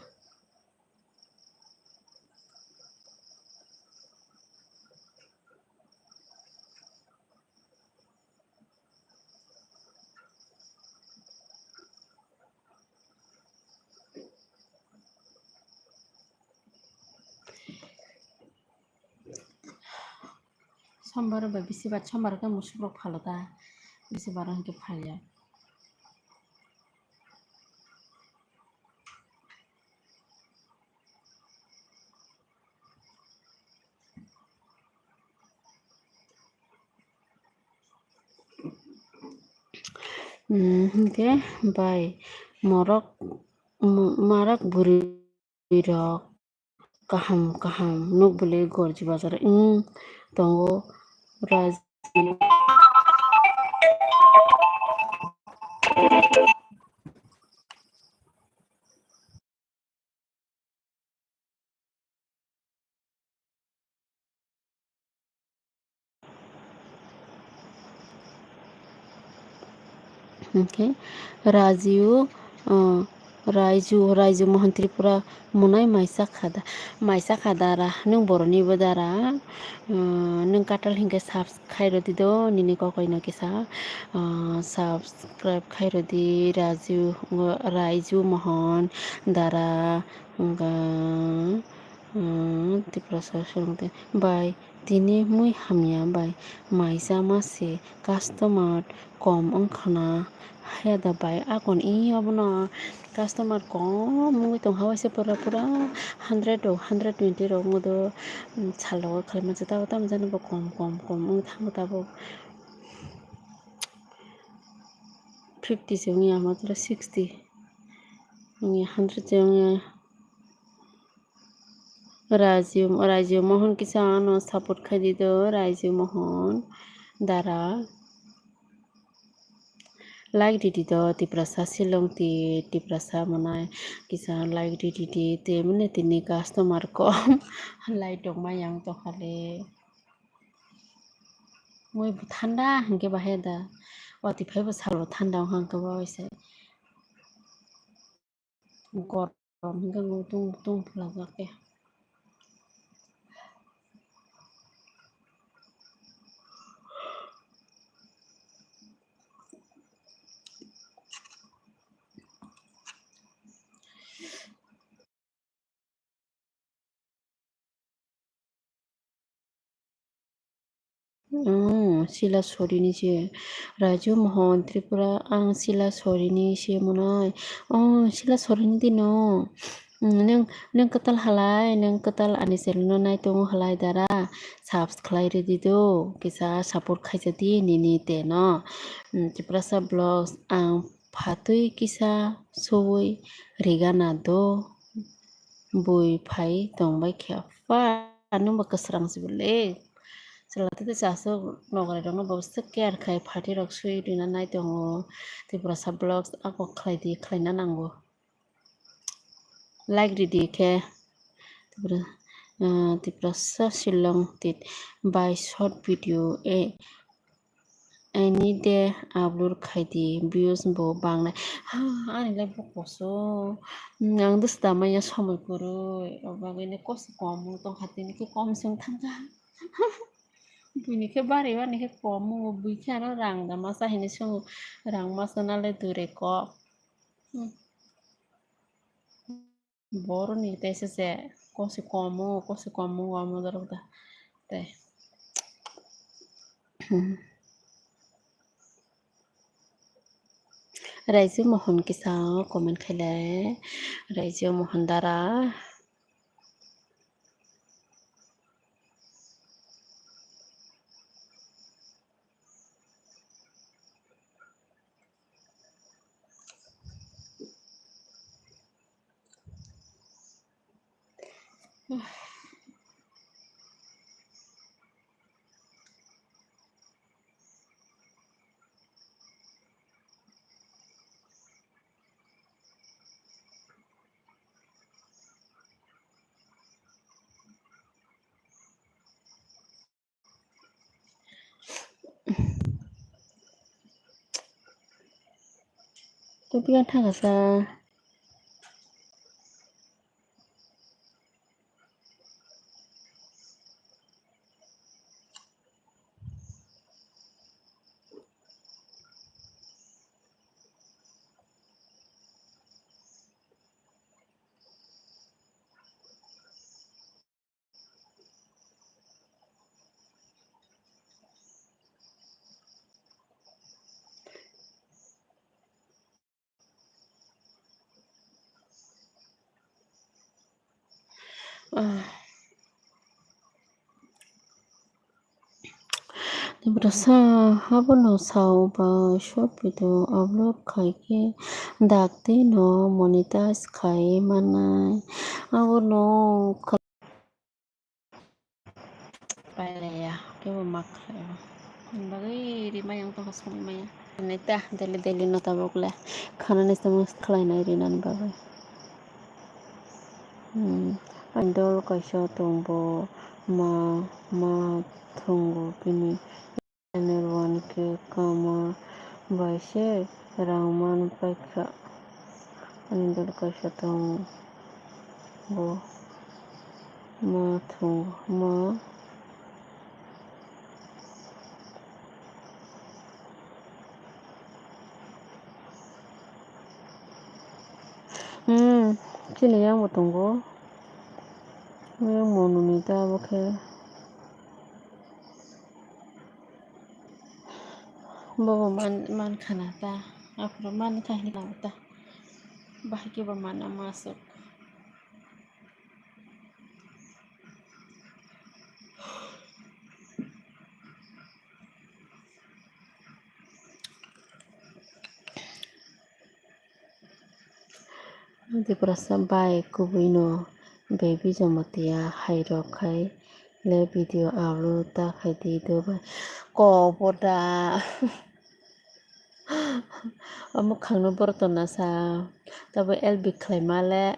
Sombar bai bisibar, sombar khe musuk rok phalo ta, bisibar hinkhe phalya. Hmm, hinkhe bai morok, m-, marak bwrwi rok kaham kaham nuk bwlwi Gorji bazar wng tongo. Raji. Hinkhe Rajiu, uh, Raiju, Raiju Mohan Tripura mwnai maisa khada, maisa khada ra, nwng boroni bo dara, uh, nwng katal hinkhe subs-, khairodi do nini kokoino kisa, ah, subscribe khairodi Raju, Raiju Mohon Dara, wngkha, ah, Tiprasa swrwngtwi bai tini mui hamya bai mai chama se customer kom wngkhana. Haya da bai, akon i obono customer kom wngwi tongkha, waisa pura pura hundred rok, hundred twenty rok wngwi do, um, salo khaima se tabuk tamo jani bo kom kom kom wngwi thango tabuk. Fifty se wngya, matro sixty wngya, hundred se wngya. Rajiu, Rajiu Mohon kisa ano support khai di do, Rajiu Mohon Dara. Like ridi do, Tiprasa silong ti, Tiprasa mwnai kisa like ridi di, te mane tini customer kom. Like tongma yang tongkhale. Mui bo thanda hinkhe bahai da. Watwi phaibo salo thanda wngkha hinkhe bo waisa. Gorom hinkhe bo tung tung phlajak khe. Hmm, Sila Sorini se. Raju Mohan Tripura, ang Sila Sorini se monai. Oh, Sila Sorini dino. Hmm, neng, neng kwtal halai, neng kwtal ani channel no nai tongo halai dara. Subscribe khlai rwdi do, kisa support khaijadi nini te no. Hmm, Tiprasa Vlogs, ang phatwi kisa suwi rigana do. Bui phai tongbai khe, "Apha, nwng bo kwsrang se bwle. Chwla tei tei chasuk nokrai rokno bo swk care khai, phatwi rok swi rwna nai tongo." Tiprasa Vlogs ako khlai di, khlaina nango. Like ridi khe. Tipra, ah, Tiprasa Shillong tit by short video, eh, Any day upload khai di, views bo bangnai. Ha, ani lai bo koso. Ang dwsa da manya somoi kwrwi. O bagwi ni koso kom wng tong kha, tini khe kom se wng thang kha. Buini khe bari, bari khe kom wng, bui khe ano rang da masa hinwi swngo. Rang masa nale dure kok. Hmm. Boroni teisa se kosi komo, kosi komo, wamo dorok da. Te. Raiju Mohon kisa comment khailai. Raiju Mohon dara. Tei piya thangasa. Ah. Tiprasa, abono sao ba short video upload khai khe dakti no monetize khai manai. Abono Pailaiya, kebo ma khlaio. Ani bagwi rimai ang tongkha songwi maya. Nai ta daily daily no tabuk le khanani tongma khlainai rinani bagwi. Hmm, ani dol kaisa tong bo ma, ma thwngo bini. Channel one khe kama bai se rang man paikha. Ani dol kaisa tongo, ma thwng ma. Hmm, chini yang bo tongo. Yang monuni ta bo khe. Bobo man, man khana ta, aphuru man kha hinwi ta, bahai khe bo mana masuk. Tiprasa bai kubui no baby Jamatia hai rok khai le video upload ta khai di do bai ko boda. O mwkhang no borok tonna sa tabo L B khlai ma le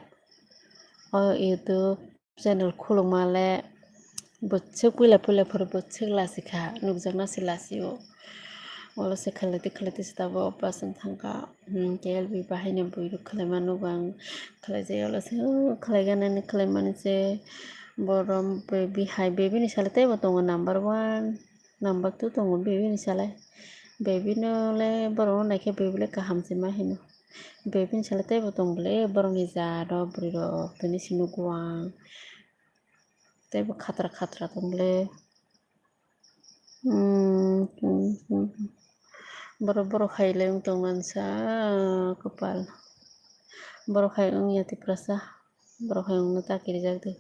o YouTube channel khulukma le bwswk puila puila phuru bwswk lachikha, nukjakna se lachio. Olo se khlaitwi khlaitwi se tabuk bus wng thangkha. Hmm, K L B bahaino buirok khlaima nugo ang, khlaijak olo se, oh, khlaiganani khlaimani se borom baby hai, baby ni sale teibo tongo number one, number two tongo baby ni sale. Baby no le borok no naikhe baby le kaham se ma hino. Baby ni sale teibo tong bwle borokni ja rok bwrwi rok tini se nugo ang teibo khatra khatra tong bwle. Hmm, hmm, hmm. Borok, borok hai le wng tong mansa, kwpal. Borok hai wng ya Tiprasa. Borok hai wngno ta kirijak de.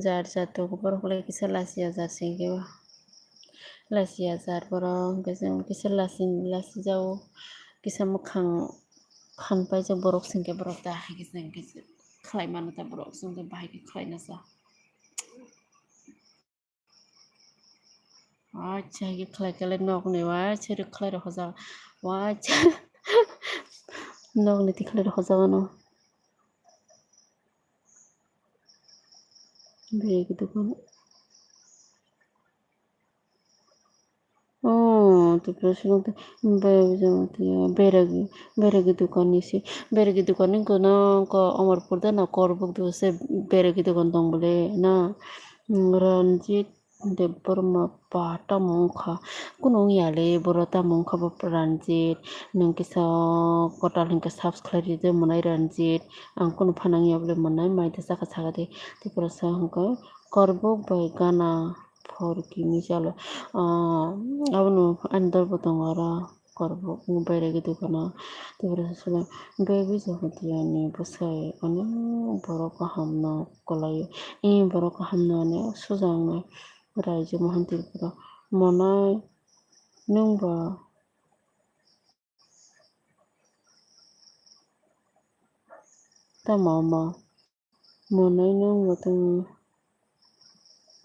Jar jar tongo borok le kisa lachia jar se hwnkhe o. Lachia jar borok hwnkhe chwng kisa lachi, lachi jago. Kisa mwkhang phan paijak borok se hwnkhe borok ta hai khe chwng khe khlai mano ta borok chwng khe bahai khe khlai na cha. Waisa hai khe khlai khe le nokni waisa rwkhlai rok hojak. Waisa nokni tikhlai rok hojak ano. Bag dukan. Oh, Tripura song te bag jang te beragi, beragi dukan ni si, beragi dukan ni gwnang ko Amarpur da na Korbuk do se beragi dukan tong bole na. Ranjit Debbarma ba tamo wngkha? Kunu wngya le, boro tamo wngkha bo Ranjit. Nwng kisa kwtal hinkhe subscribe rijak mwnai Ranjit. Ang kunu phano wngya bole mwnai, mai da chakha chakha de. Tei borok sa hwnkhe Korbuk bai gana phor kimi chalo. Ah, abono ani dol bo tongo oro. Korbuk bairegi dukano, tei borok sasalo bebijak tiyani bwsai onek borok kaham no kwlaio. Ee borok kaham no onek sujaknai raijak Mohan Tripura. Monai nwng ba tamo omo? Monai nwng bo tong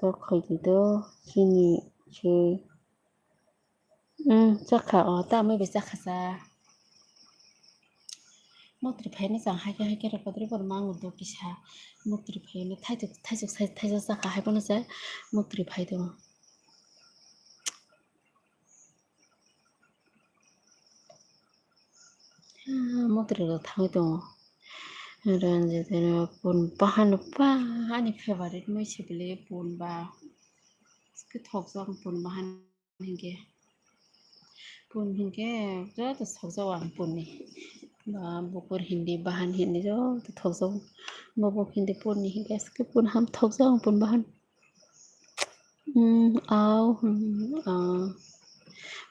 tok khaidi do chini se. Hmm, chakha o, ta amai bai chakha sa. Motri phai no chang haikhe haikhe rw padri bor mango do kisa. Motri phai no thaisok thaisok sai thaisok chakha hai bono se motri phai do. Ah, motri rok thangwi tongo. Ranjit aro pun bahan pa ani favorite mui sibili pun ba. Khe thokjak pun bahan hinkhe. Pun hinkhe joto thokjak ang punni. Ba bukur hindi bahan hindi joto thokjak. Bubuk hindi punni hinkhe pun ham thokjak ang pun bahan. Hmm, au, hmm, au.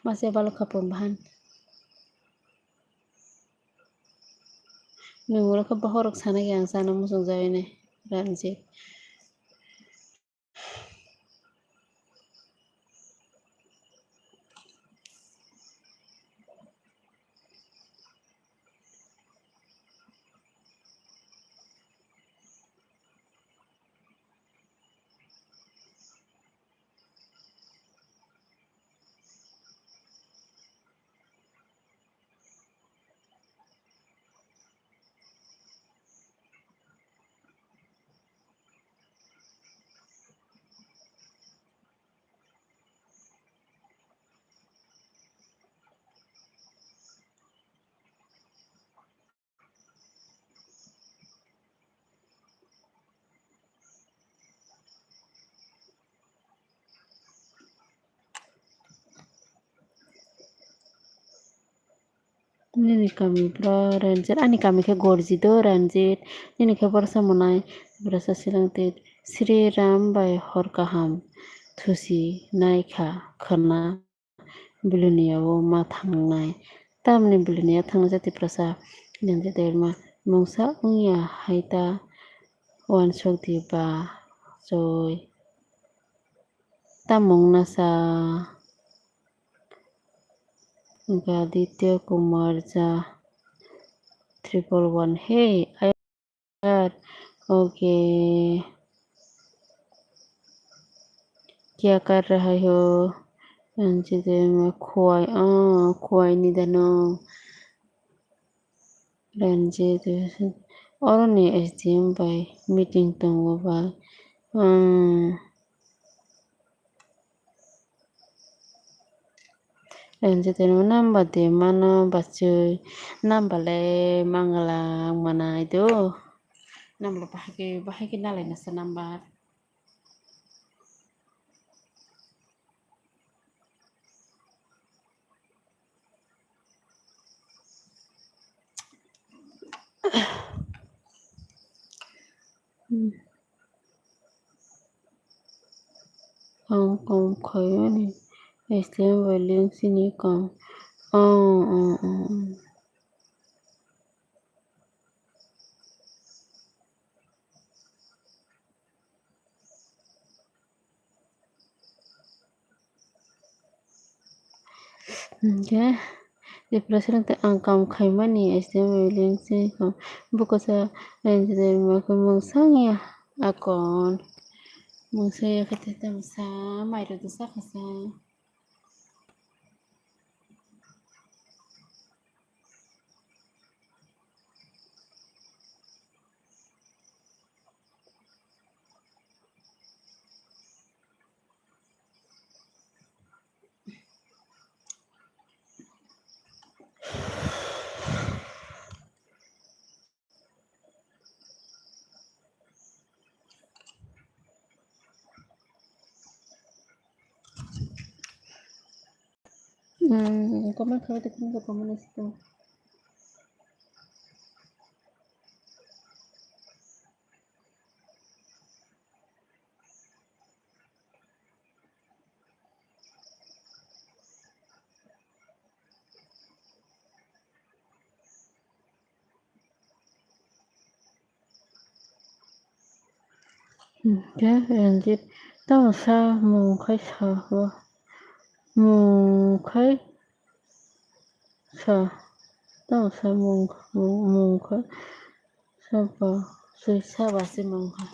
Masa balok kha pun bahan. Nwng ulo khe bokhorok sana khe ang chana muchung jagwi nai, Ranjit. Nini kami bro Ranjit, ani kami khe Gorji do Ranjit, nini khe borsa monai, borsa silang te Sri Ram bai hor kaham thusi naikha khwna. Bilonia o ma thangnai. Tamni Bilonia thangna jati prasa nini derma mungsa wngya hai ta wansuk di ba choi. Tamung nasa Gaditya Kumar ja triple one. Hey, यार, ओके, क्या कर रहा हो? Ranjit, मैं खुआई, आ, खुआई नहीं देना। Ranjit, oro ni S D M bai meeting tongo ba, ah. Ranjit no number de mano bachoi, number le mangala manai do. Number bahai khe, bahai khe nalai nasa number. Hmm. Ang kom khaiyani H T M L bai link sini kong. Oh, oh, oh, oh. Hwnkhe depression tei ang kam khaimani H T M L link sini kong. Buko sa engineer ma khe mungsa wngya akon. Mungsa ya khe tei tamsa mairok dosa khasa. Hmm, comment khabai tongkha, comment ase tong. Hwnkhe Ranjit, tamo sa mung khai sa bo. Mung khai sa, tamo sa mung, mung, mung khai sa ba, sui sa ba se mung khai.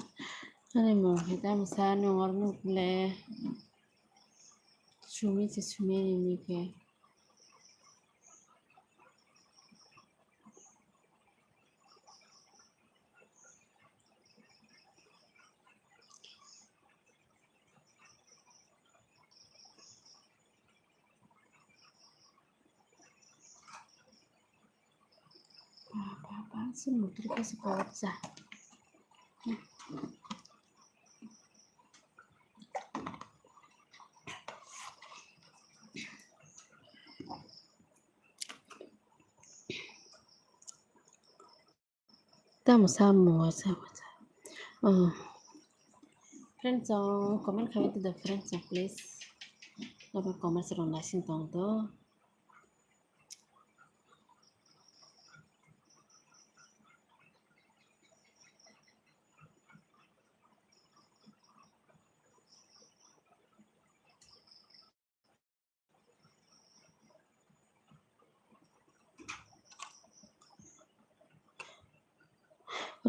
Ani mung khai tamo sa nung or mung le. Sumi se sumi ni mung khai. Papa, se mutri kasi kawat sa. Tamo sa mo sa mo sa. Oh. Friends, oh, comment khabai tongdi friends, oh, please. Abo comment rok naising tong do.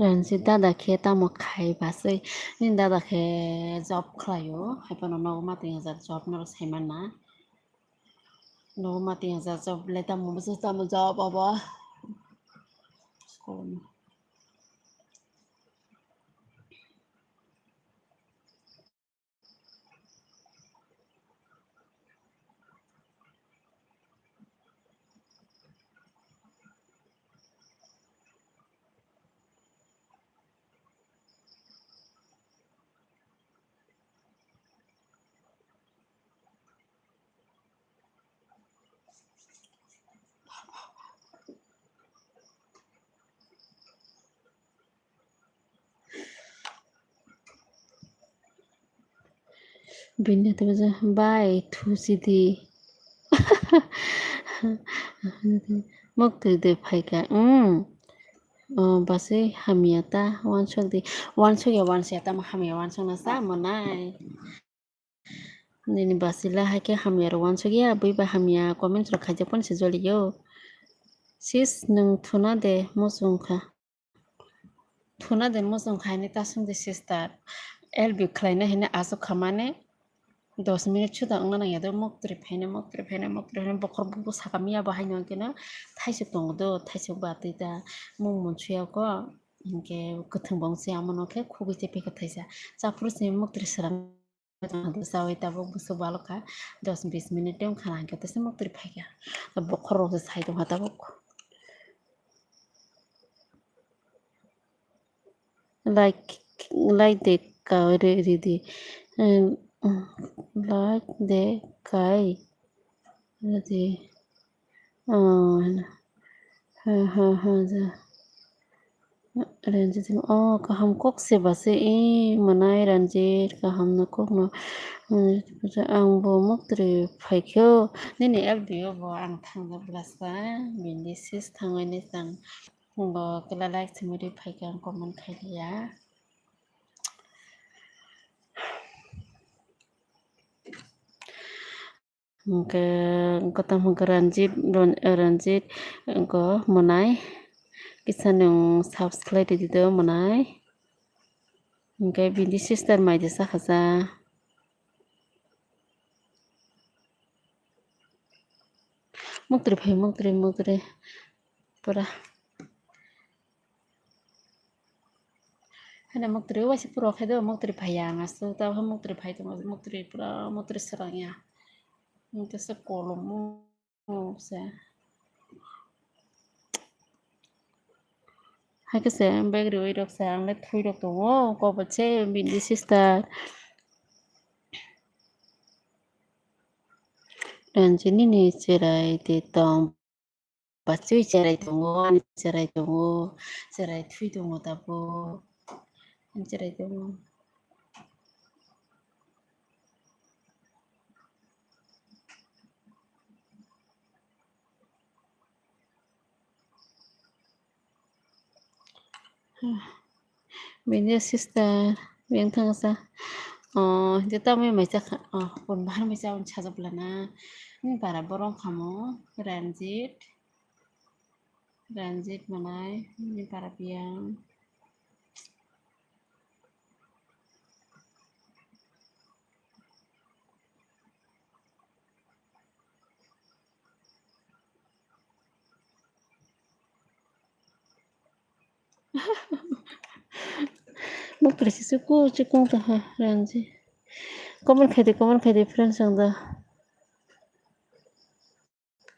Ranjit dada khe tamo khai baswi? Nini dada khe job khlaio, haiphano nogo ma twi hwnjak job norok saimanna. Nogo ma twi hwnjak job le tamo bwswk tamo job obo. Bini hwnkhe bai thusi di. Mok twi de phaikha. Hmm. Oh, baswi hamya ta wansuk di. Wansuk ya, wansuk ya, tamo hamya wansuk na sa monai. Nini basila hai khe hamya rok wansuk ya, bui ba hamya comments rok khaijak phano se joli yo. Sis, nwng thuna de muchung kha. Thuna de muchung kha hini ta sung de sister. L B khlai na hini aswk kha mane dos minute suda wngna nang ya do, mok twi phaina, mok twi phaina, mok twi phaina, bokhor bubu saka miya bo haino hwnkhe no thaisuk tongo do, thaisuk ba twi da mung mun suya ko, hwnkhe kwthwng bo wng se amo no khe khugui se pekha thaisa. Chaphuru se mok twi srang. Chawi tabuk bwswk balo kha, dos bis minute wng kha, hwnkhe tesa mok twi phaikha. Bokhorok se sai tongkha tabuk. Like, like de kai re, re di. Em, like de kai re di. Oh, ha, ha, ha, ja. Ranjit, oh, kaham kok se ba se, eh, manai Ranjit, kaham no kok no. Hmm, ang bo muktrwi phaikhe, nini F B o bo ang thangjak bwlasa, bini sis thangwi ni tang. Bo kela like simi ri phaikhe ang comment khai liya. Hwnkhe, hwnkhe tamo hwnkhe Ranjit, Ron-, Ranjit, hwnkhe monai kisa nwng subscribe rwdi do monai. Hwnkhe bini sister mai de sakha ja. Muktrwi phai, muktrwi, muktrwi. Pura. Hana muktrwi waisa pura khai do, muktrwi phai ya, ang aswk ta muktrwi phai tongo, muktrwi pura, muktrwi swrang ya. Hwnkhe se kolom se. Hai khe se bag riwi rok se, ang le thui rok tongo, kobot se bini sister. Ranjini ni cherai de tong. Bachwi cherai tongo, ani cherai tongo, cherai thui tongo tabuk. Ani cherai tongo. Bini sister, bini thangsa. Oh, je tamo mai chakha. Oh, pon bahar mai cha, on chaja bwlana. Ni para borok khamo, Ranjit. Ranjit manai, ni para biyang. Muktrwi se chukung chukung tongkha Ranjit. Comment khaidi, comment khaidi, friends ang da.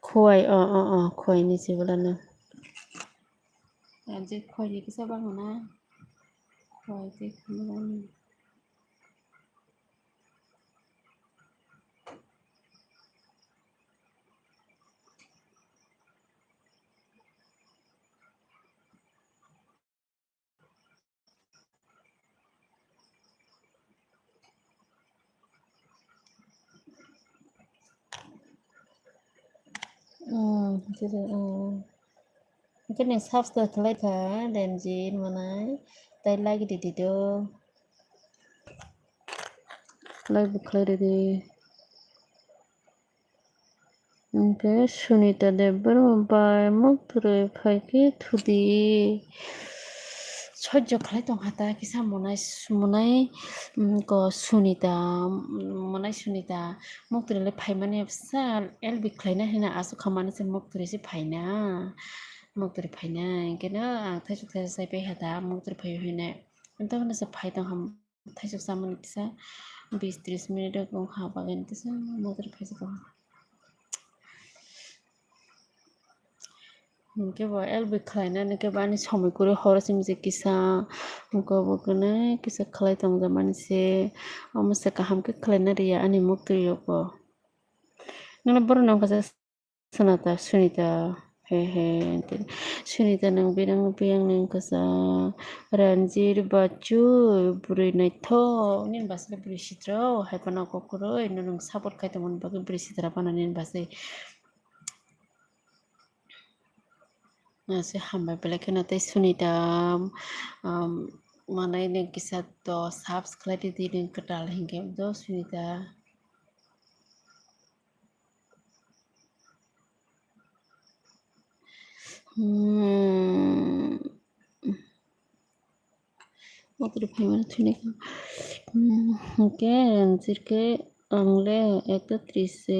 Khowai, o, o, o, khowai ni se bolano. Ranjit khowai ni kisa bangmana. Khowai tei khumui. Hmm, jadi, hmm. Mungkin yang subscribe khlai kha, Ranjit manai, tei like ridi do. Like bo khlai ridi. Hwnkhe Sunita Debbarma bai muktrwi phaikhe thudi. Sojjo khlai tongkha ta kisa monai, monai, mm, ko Sunita, mm, monai Sunita muktrwi le phaimani bwsa L B khlaina hina aswk kha mani se muktrwi se phaina, muktrwi phaina hwnkhe no ang thaisuk thaisa sai paiha ta muktrwi phaiwi hwnwi. Ento hwnwi se phai tongkha. Thaisuk chamani kisa bis tris minute rok wngkha bagwi kisa motri phaisukha. Hinkhe bo L B khlainani khe bo ani somoi kwrwi horo simi se kisa wngkha bo kwnwi kisa khlai tongjakmani se omo se kaham khe khlaina rwya ani muktrwi rokbo. Nini borok nangkha. Sunita, Sunita, he he, ante. Sunita nang birang biyang nang kasa, Ranjit bachwi, bwrwi naithok, nini bwsai bwrwi sitra, hai phano kok kwrwi, no nung support khai tongmani bagwi bwrwi sitra phano nini bwsai. Ase hambai belai kheno tei Sunita, um, manai nang kisa to subscribe di nang kwtal hinkhe do Sunita. Hmm. Motri phaimani thwini kha. Hmm, hwnkhe Ranjit khe ang le ekta tris se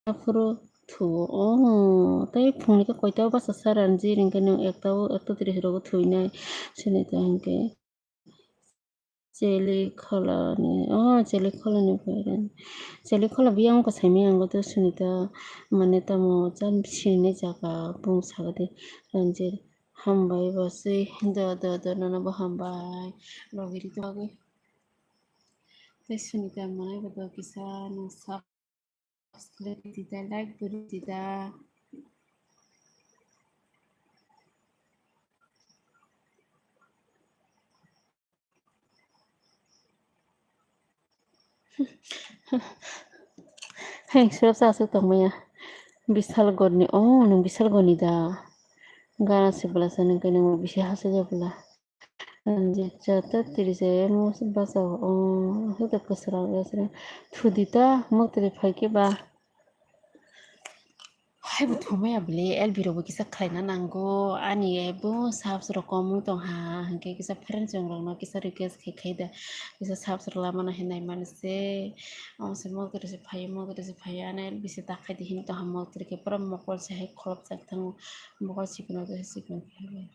aphuru thuo. Oh, tei phungni khe koita o bachasa Ranjit hwnkhe nwng ekta o, ekta tris rogo thuinai Sunita hwnkhe. Cheli kholani, oh, cheli kholani phairani. Cheli khola biyang wngkha saimanya ang to Sunita, mane tamo chan sinini jaga bung sagadi Ranjit. Hambai bwswi, do, do, do, nono bo hambai. Logiri to bagwi. Tei Sunita manai bo do kisa nung sak. Subscribe rwdi da, like bo rwdi da. Hei, sirop sa aswk tongmaya. Bisal Gorni, oh, nwng Bisal Gorni da. Gana se bwla sa nwng khe nwng bisi hasajak bwla. Ranjit cha ta tiri se mo se basa o, oh, se ta kwswrang ya se. Thudi ta, mo tiri phai khe ba. Hai bo thumaya bwle, L B rok bo kisa khlaina nango, ani bo subs rok kom wng tong ha, hwnkhe kisa friends rok no kisa request khe khai da, kisa subs rok lama no hinwi mani se, omo se mol tiri se phaio, mol tiri se phaio, ani L B se ta khai di hin tong ha, mol tiri khe pura mokol se hai kholopjak thango, mokol sikon o sikon khe.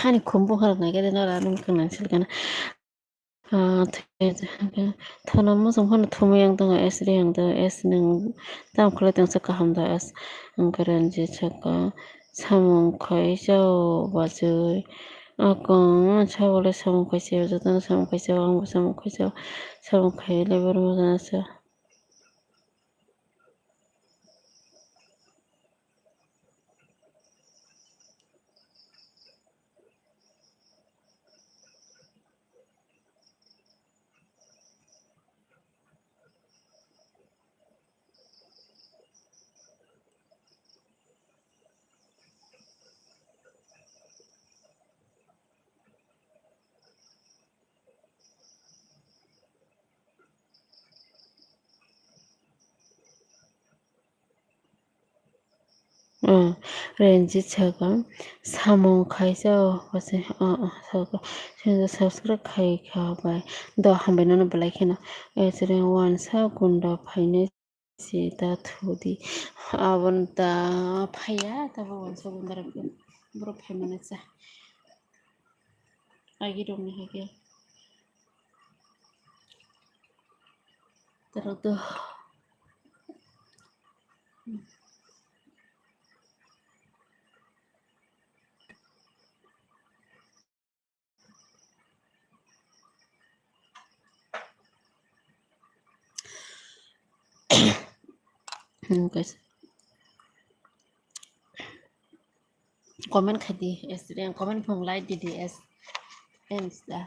Ani khumbu khe nai khe nara nwng khwnang sil kana. Ah, thwi-, thono muchung phano thumui yang tongo, S re yang tongo, S nwng tamo khlai tong sa kaham da, S wngkha Ranjit saka samung khai chao bachwi. Akung sabole samung khai chao, jotono samung khai chao, angbo samung khai chao, samung khai le borok moja nasa. Oh, Ranjit saka samung khai chao, oh, oh, saka, subscribe khai kha bai. Do hambai nono belai kheno. Esre wansa gunda phainai. Sita thudi. Aboni ta phaiya, tabo wansa gundara borok phaimani cha. Agi rokni hai khe. Tara to. Hmm, guys. Comment khai di, S, comment phung like di di, S, ends da.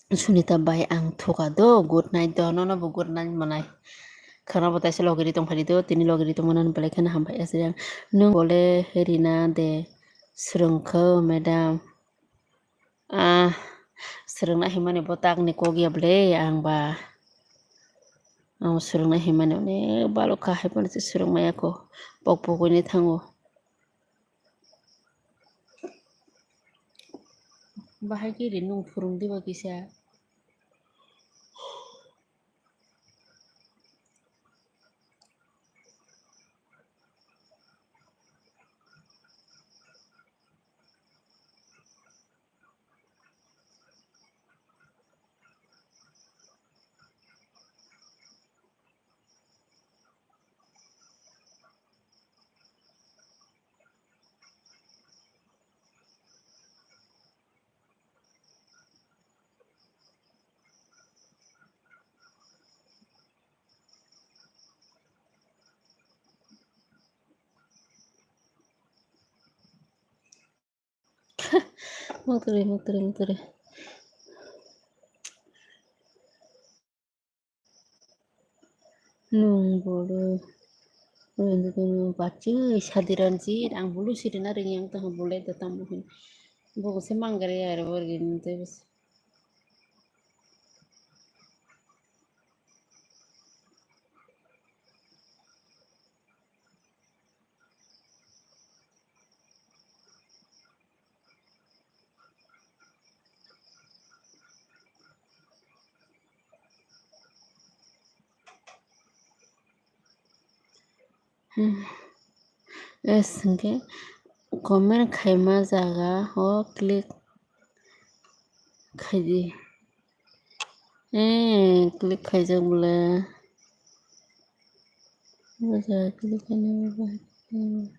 Sunita bai ang thuka do, good night do, nono bo good night manai. Khana bo taisa logiri tongphani do, tini logiri tongmani belai kheno hambai aswk. Nwng bole Rina de swrwngkho, madam. Ah, swrwngna himani bo takni kok ya bwle, ang ba. Ang swrwngna himani onek balok kha, hai phano se swrwng maya kho, pok pok uni thango. Bahai khe ri nwng phwrwng diba kisa. Mutri, mutri, mutri. Nung bolu. Nung bolu bachi sadiranji, ang bulu sirina ring yang tong bule datang muhin. Bogo se manggare ya re borgin te bas. Hmm. Es hwnkhe comment khaima jaga o click. khaidi. Eh, click khaijak bole. Baja click khaina.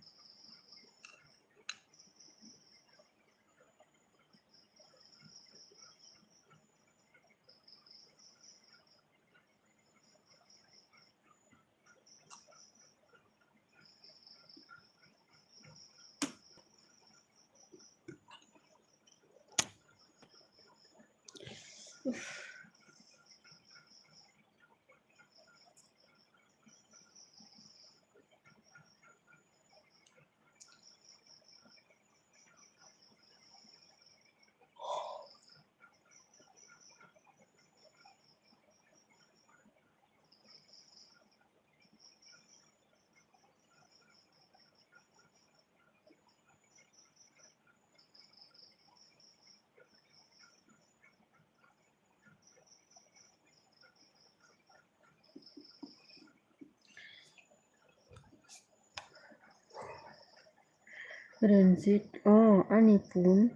Ranjit, oh, ani phone,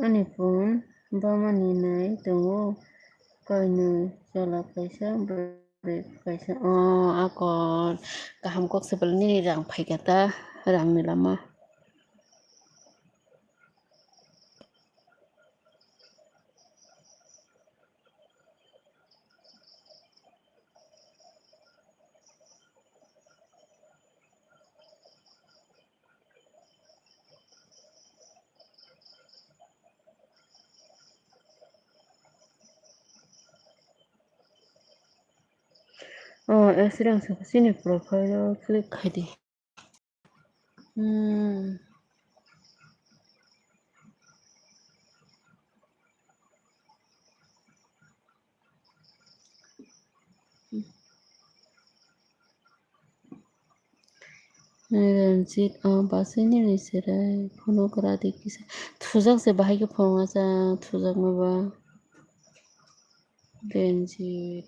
ani phone bamani nai tongo, kainwi chola kaisa, bwrwi kaisa, oh, akon kaham kok se belai nini rang phaikha ta, rangni lama. Oh, Sriyang saka chini profile o click khaidi. Hmm. Ranjit, oh, basui nini serai, phone o kwradi kisa. Thujak se bahai khe phone o cha, thujak ma ba. Ranjit.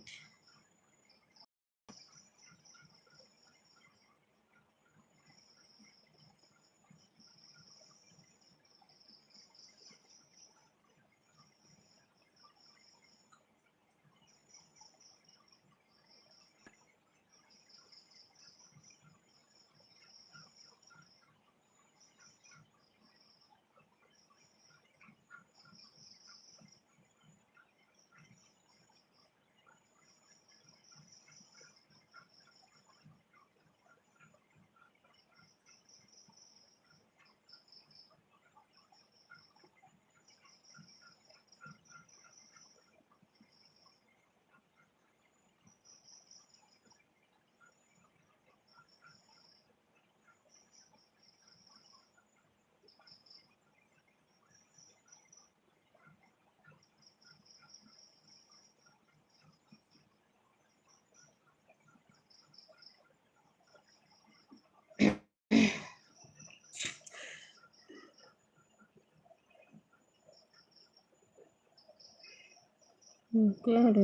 Khe aro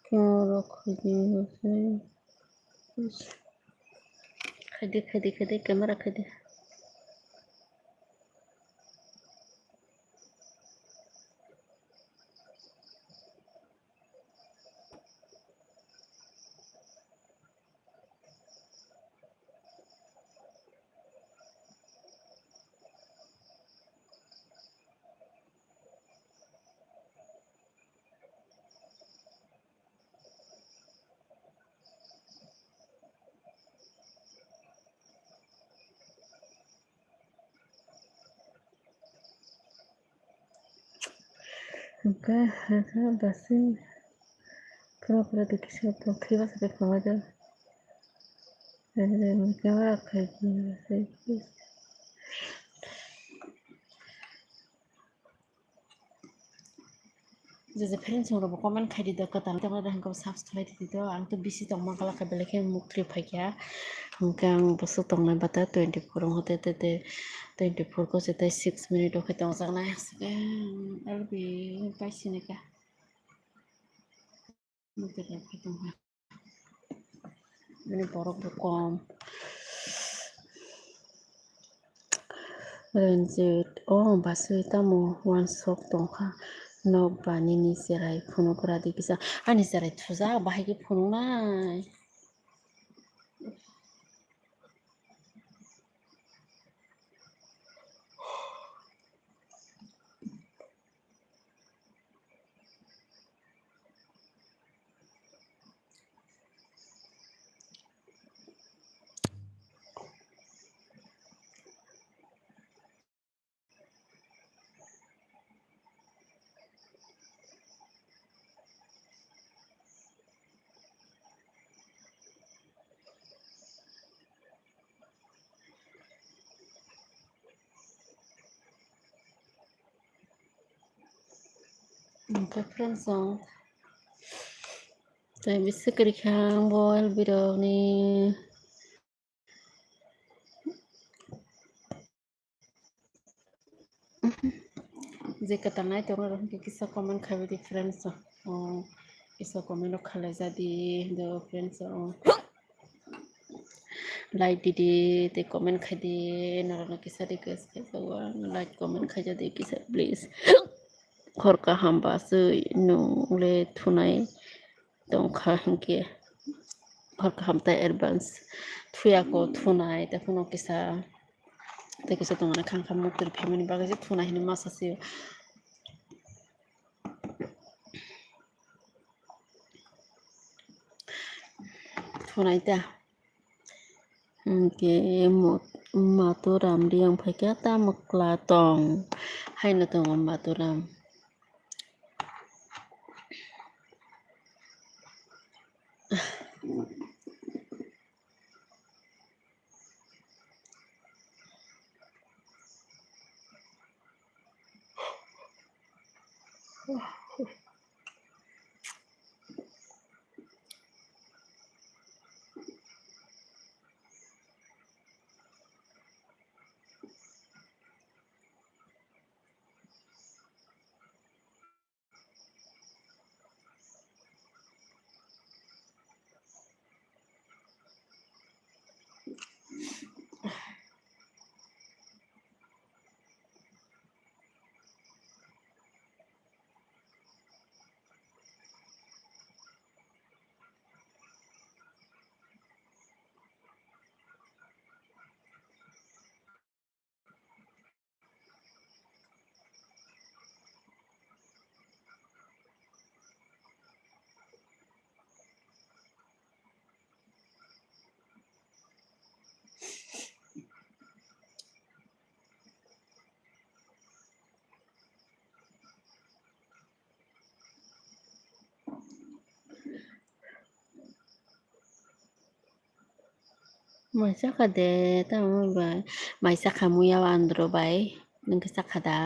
khe oro khaidi, khaidi, khaidi, khaidi, camera khaidi. Hwnkhe, hwnkhe, basing pura pura de kisa tongthai bwsajak tonglaijak. Hwnkhe, hwnkhe, hwnkhe, Je je friends rok bo comment khai di do, kwtal tongma da hwnkhe subscribe di do. Ang to bisi tongma kala khe belai khe muk twi phai kha. Hwnkhe ang bwswk tongnai bata twenty four wng hote te te twenty four ko se tei six minute o khe tongjaknai. L B pai sini kha. Bini borok bo kom. Ranjit, oh, basui tamo wansok tongkha. Nok ba nini cherai phunuk radi kisa. Ani cherai thujak, bahai khe phunuknai. Hwnkhe friends, ang tei bisi kwrwi kha ang bo L B rokni. Je kwtal nai tongo rok hwnkhe kisa comment khaibai di friends o. O, kisa comment rok khalai jadi do friends o. Like didi tei comment khaidi, norokno kisa request khaijago ang, like comment khaijadi kisa please. Hor kaham basui nung le thunai tongkha hinkhe hor kaham tei advance thuyako thunai tei phano kisa tei kisa tongmani khang kha mukti rw phaimani bagwi se thunai hinwi masa se thunai ta. Hinkhe mo-, Maturam riyang phaikha tamo kla tong haino tongo Maturam. Mai chakha de, tamo bai. Mai chakha muya o andro bai. Nwng khe chakha da?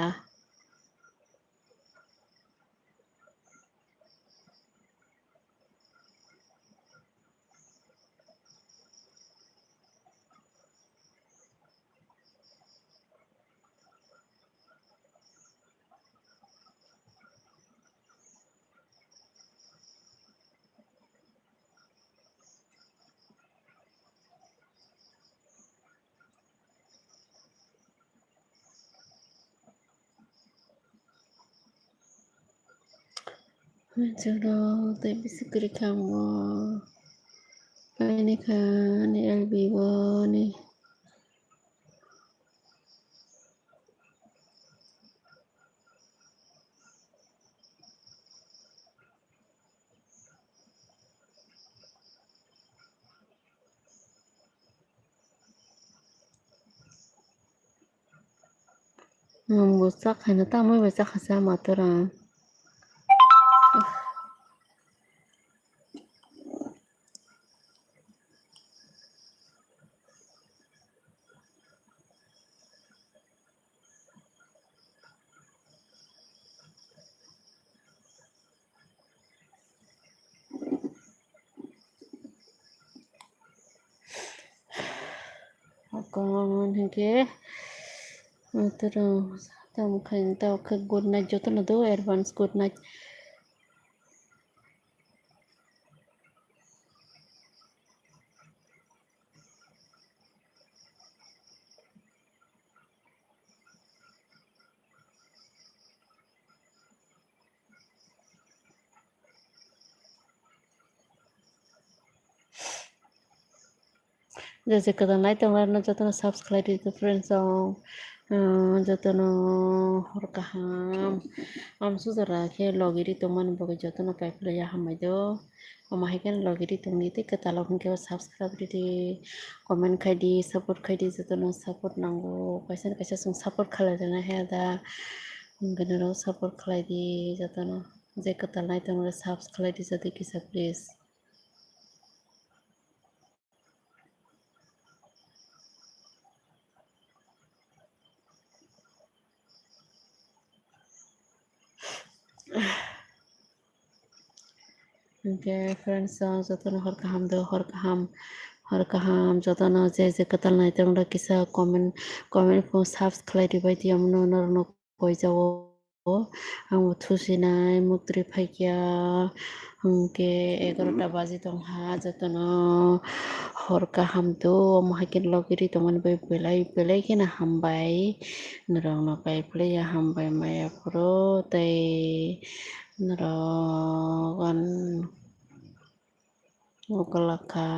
Jora tei bisi kwrwi kha ang bo. Paini kha ani L B bo ni. Nwng bo chak khaina tamo bai chakha sa matora. Hakon hinkhe, toro tamo khaina tamo khe good night, jotono do advance good night. Je je kwtal nai tongnai rokno jotono subscribe di friends rok. Jotono hor kaham. Amsujara khe logi ri tongmani bagwi jotono paiphlaiya hambai do. Omo hai kheno logi ri tongdi tei kwtal o hwnkhe subscribe ridi, comment khaidi, support khaidi, jotono support nango. Kaisa na kaisa chwng support khlai rwna haya da. Hwnkhe norok support khlai di jotono. Je kwtal nai tongo subscribe khlai di joto kisa please. Hwnkhe friends rok jotono hor kaham do, hor kaham, hor kaham jotono je je kwtal nai tongo kisa comment, comment phone subscribe khlai di bai di omono norokno koi jao. Ang bo thusinai muktwi phaikya, hwnkhe egarota baji tongkha, jotono hor kaham do, omo hai khe logi ri tongmani bai belai belai kheno hambai, norokno paiphlaiya hambai maya phuru tei norok an ukulokha.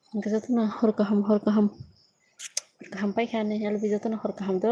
Hwnkhe jotono hor kaham, hor kaham, hor kaham paikha ani, jotono hor kaham do.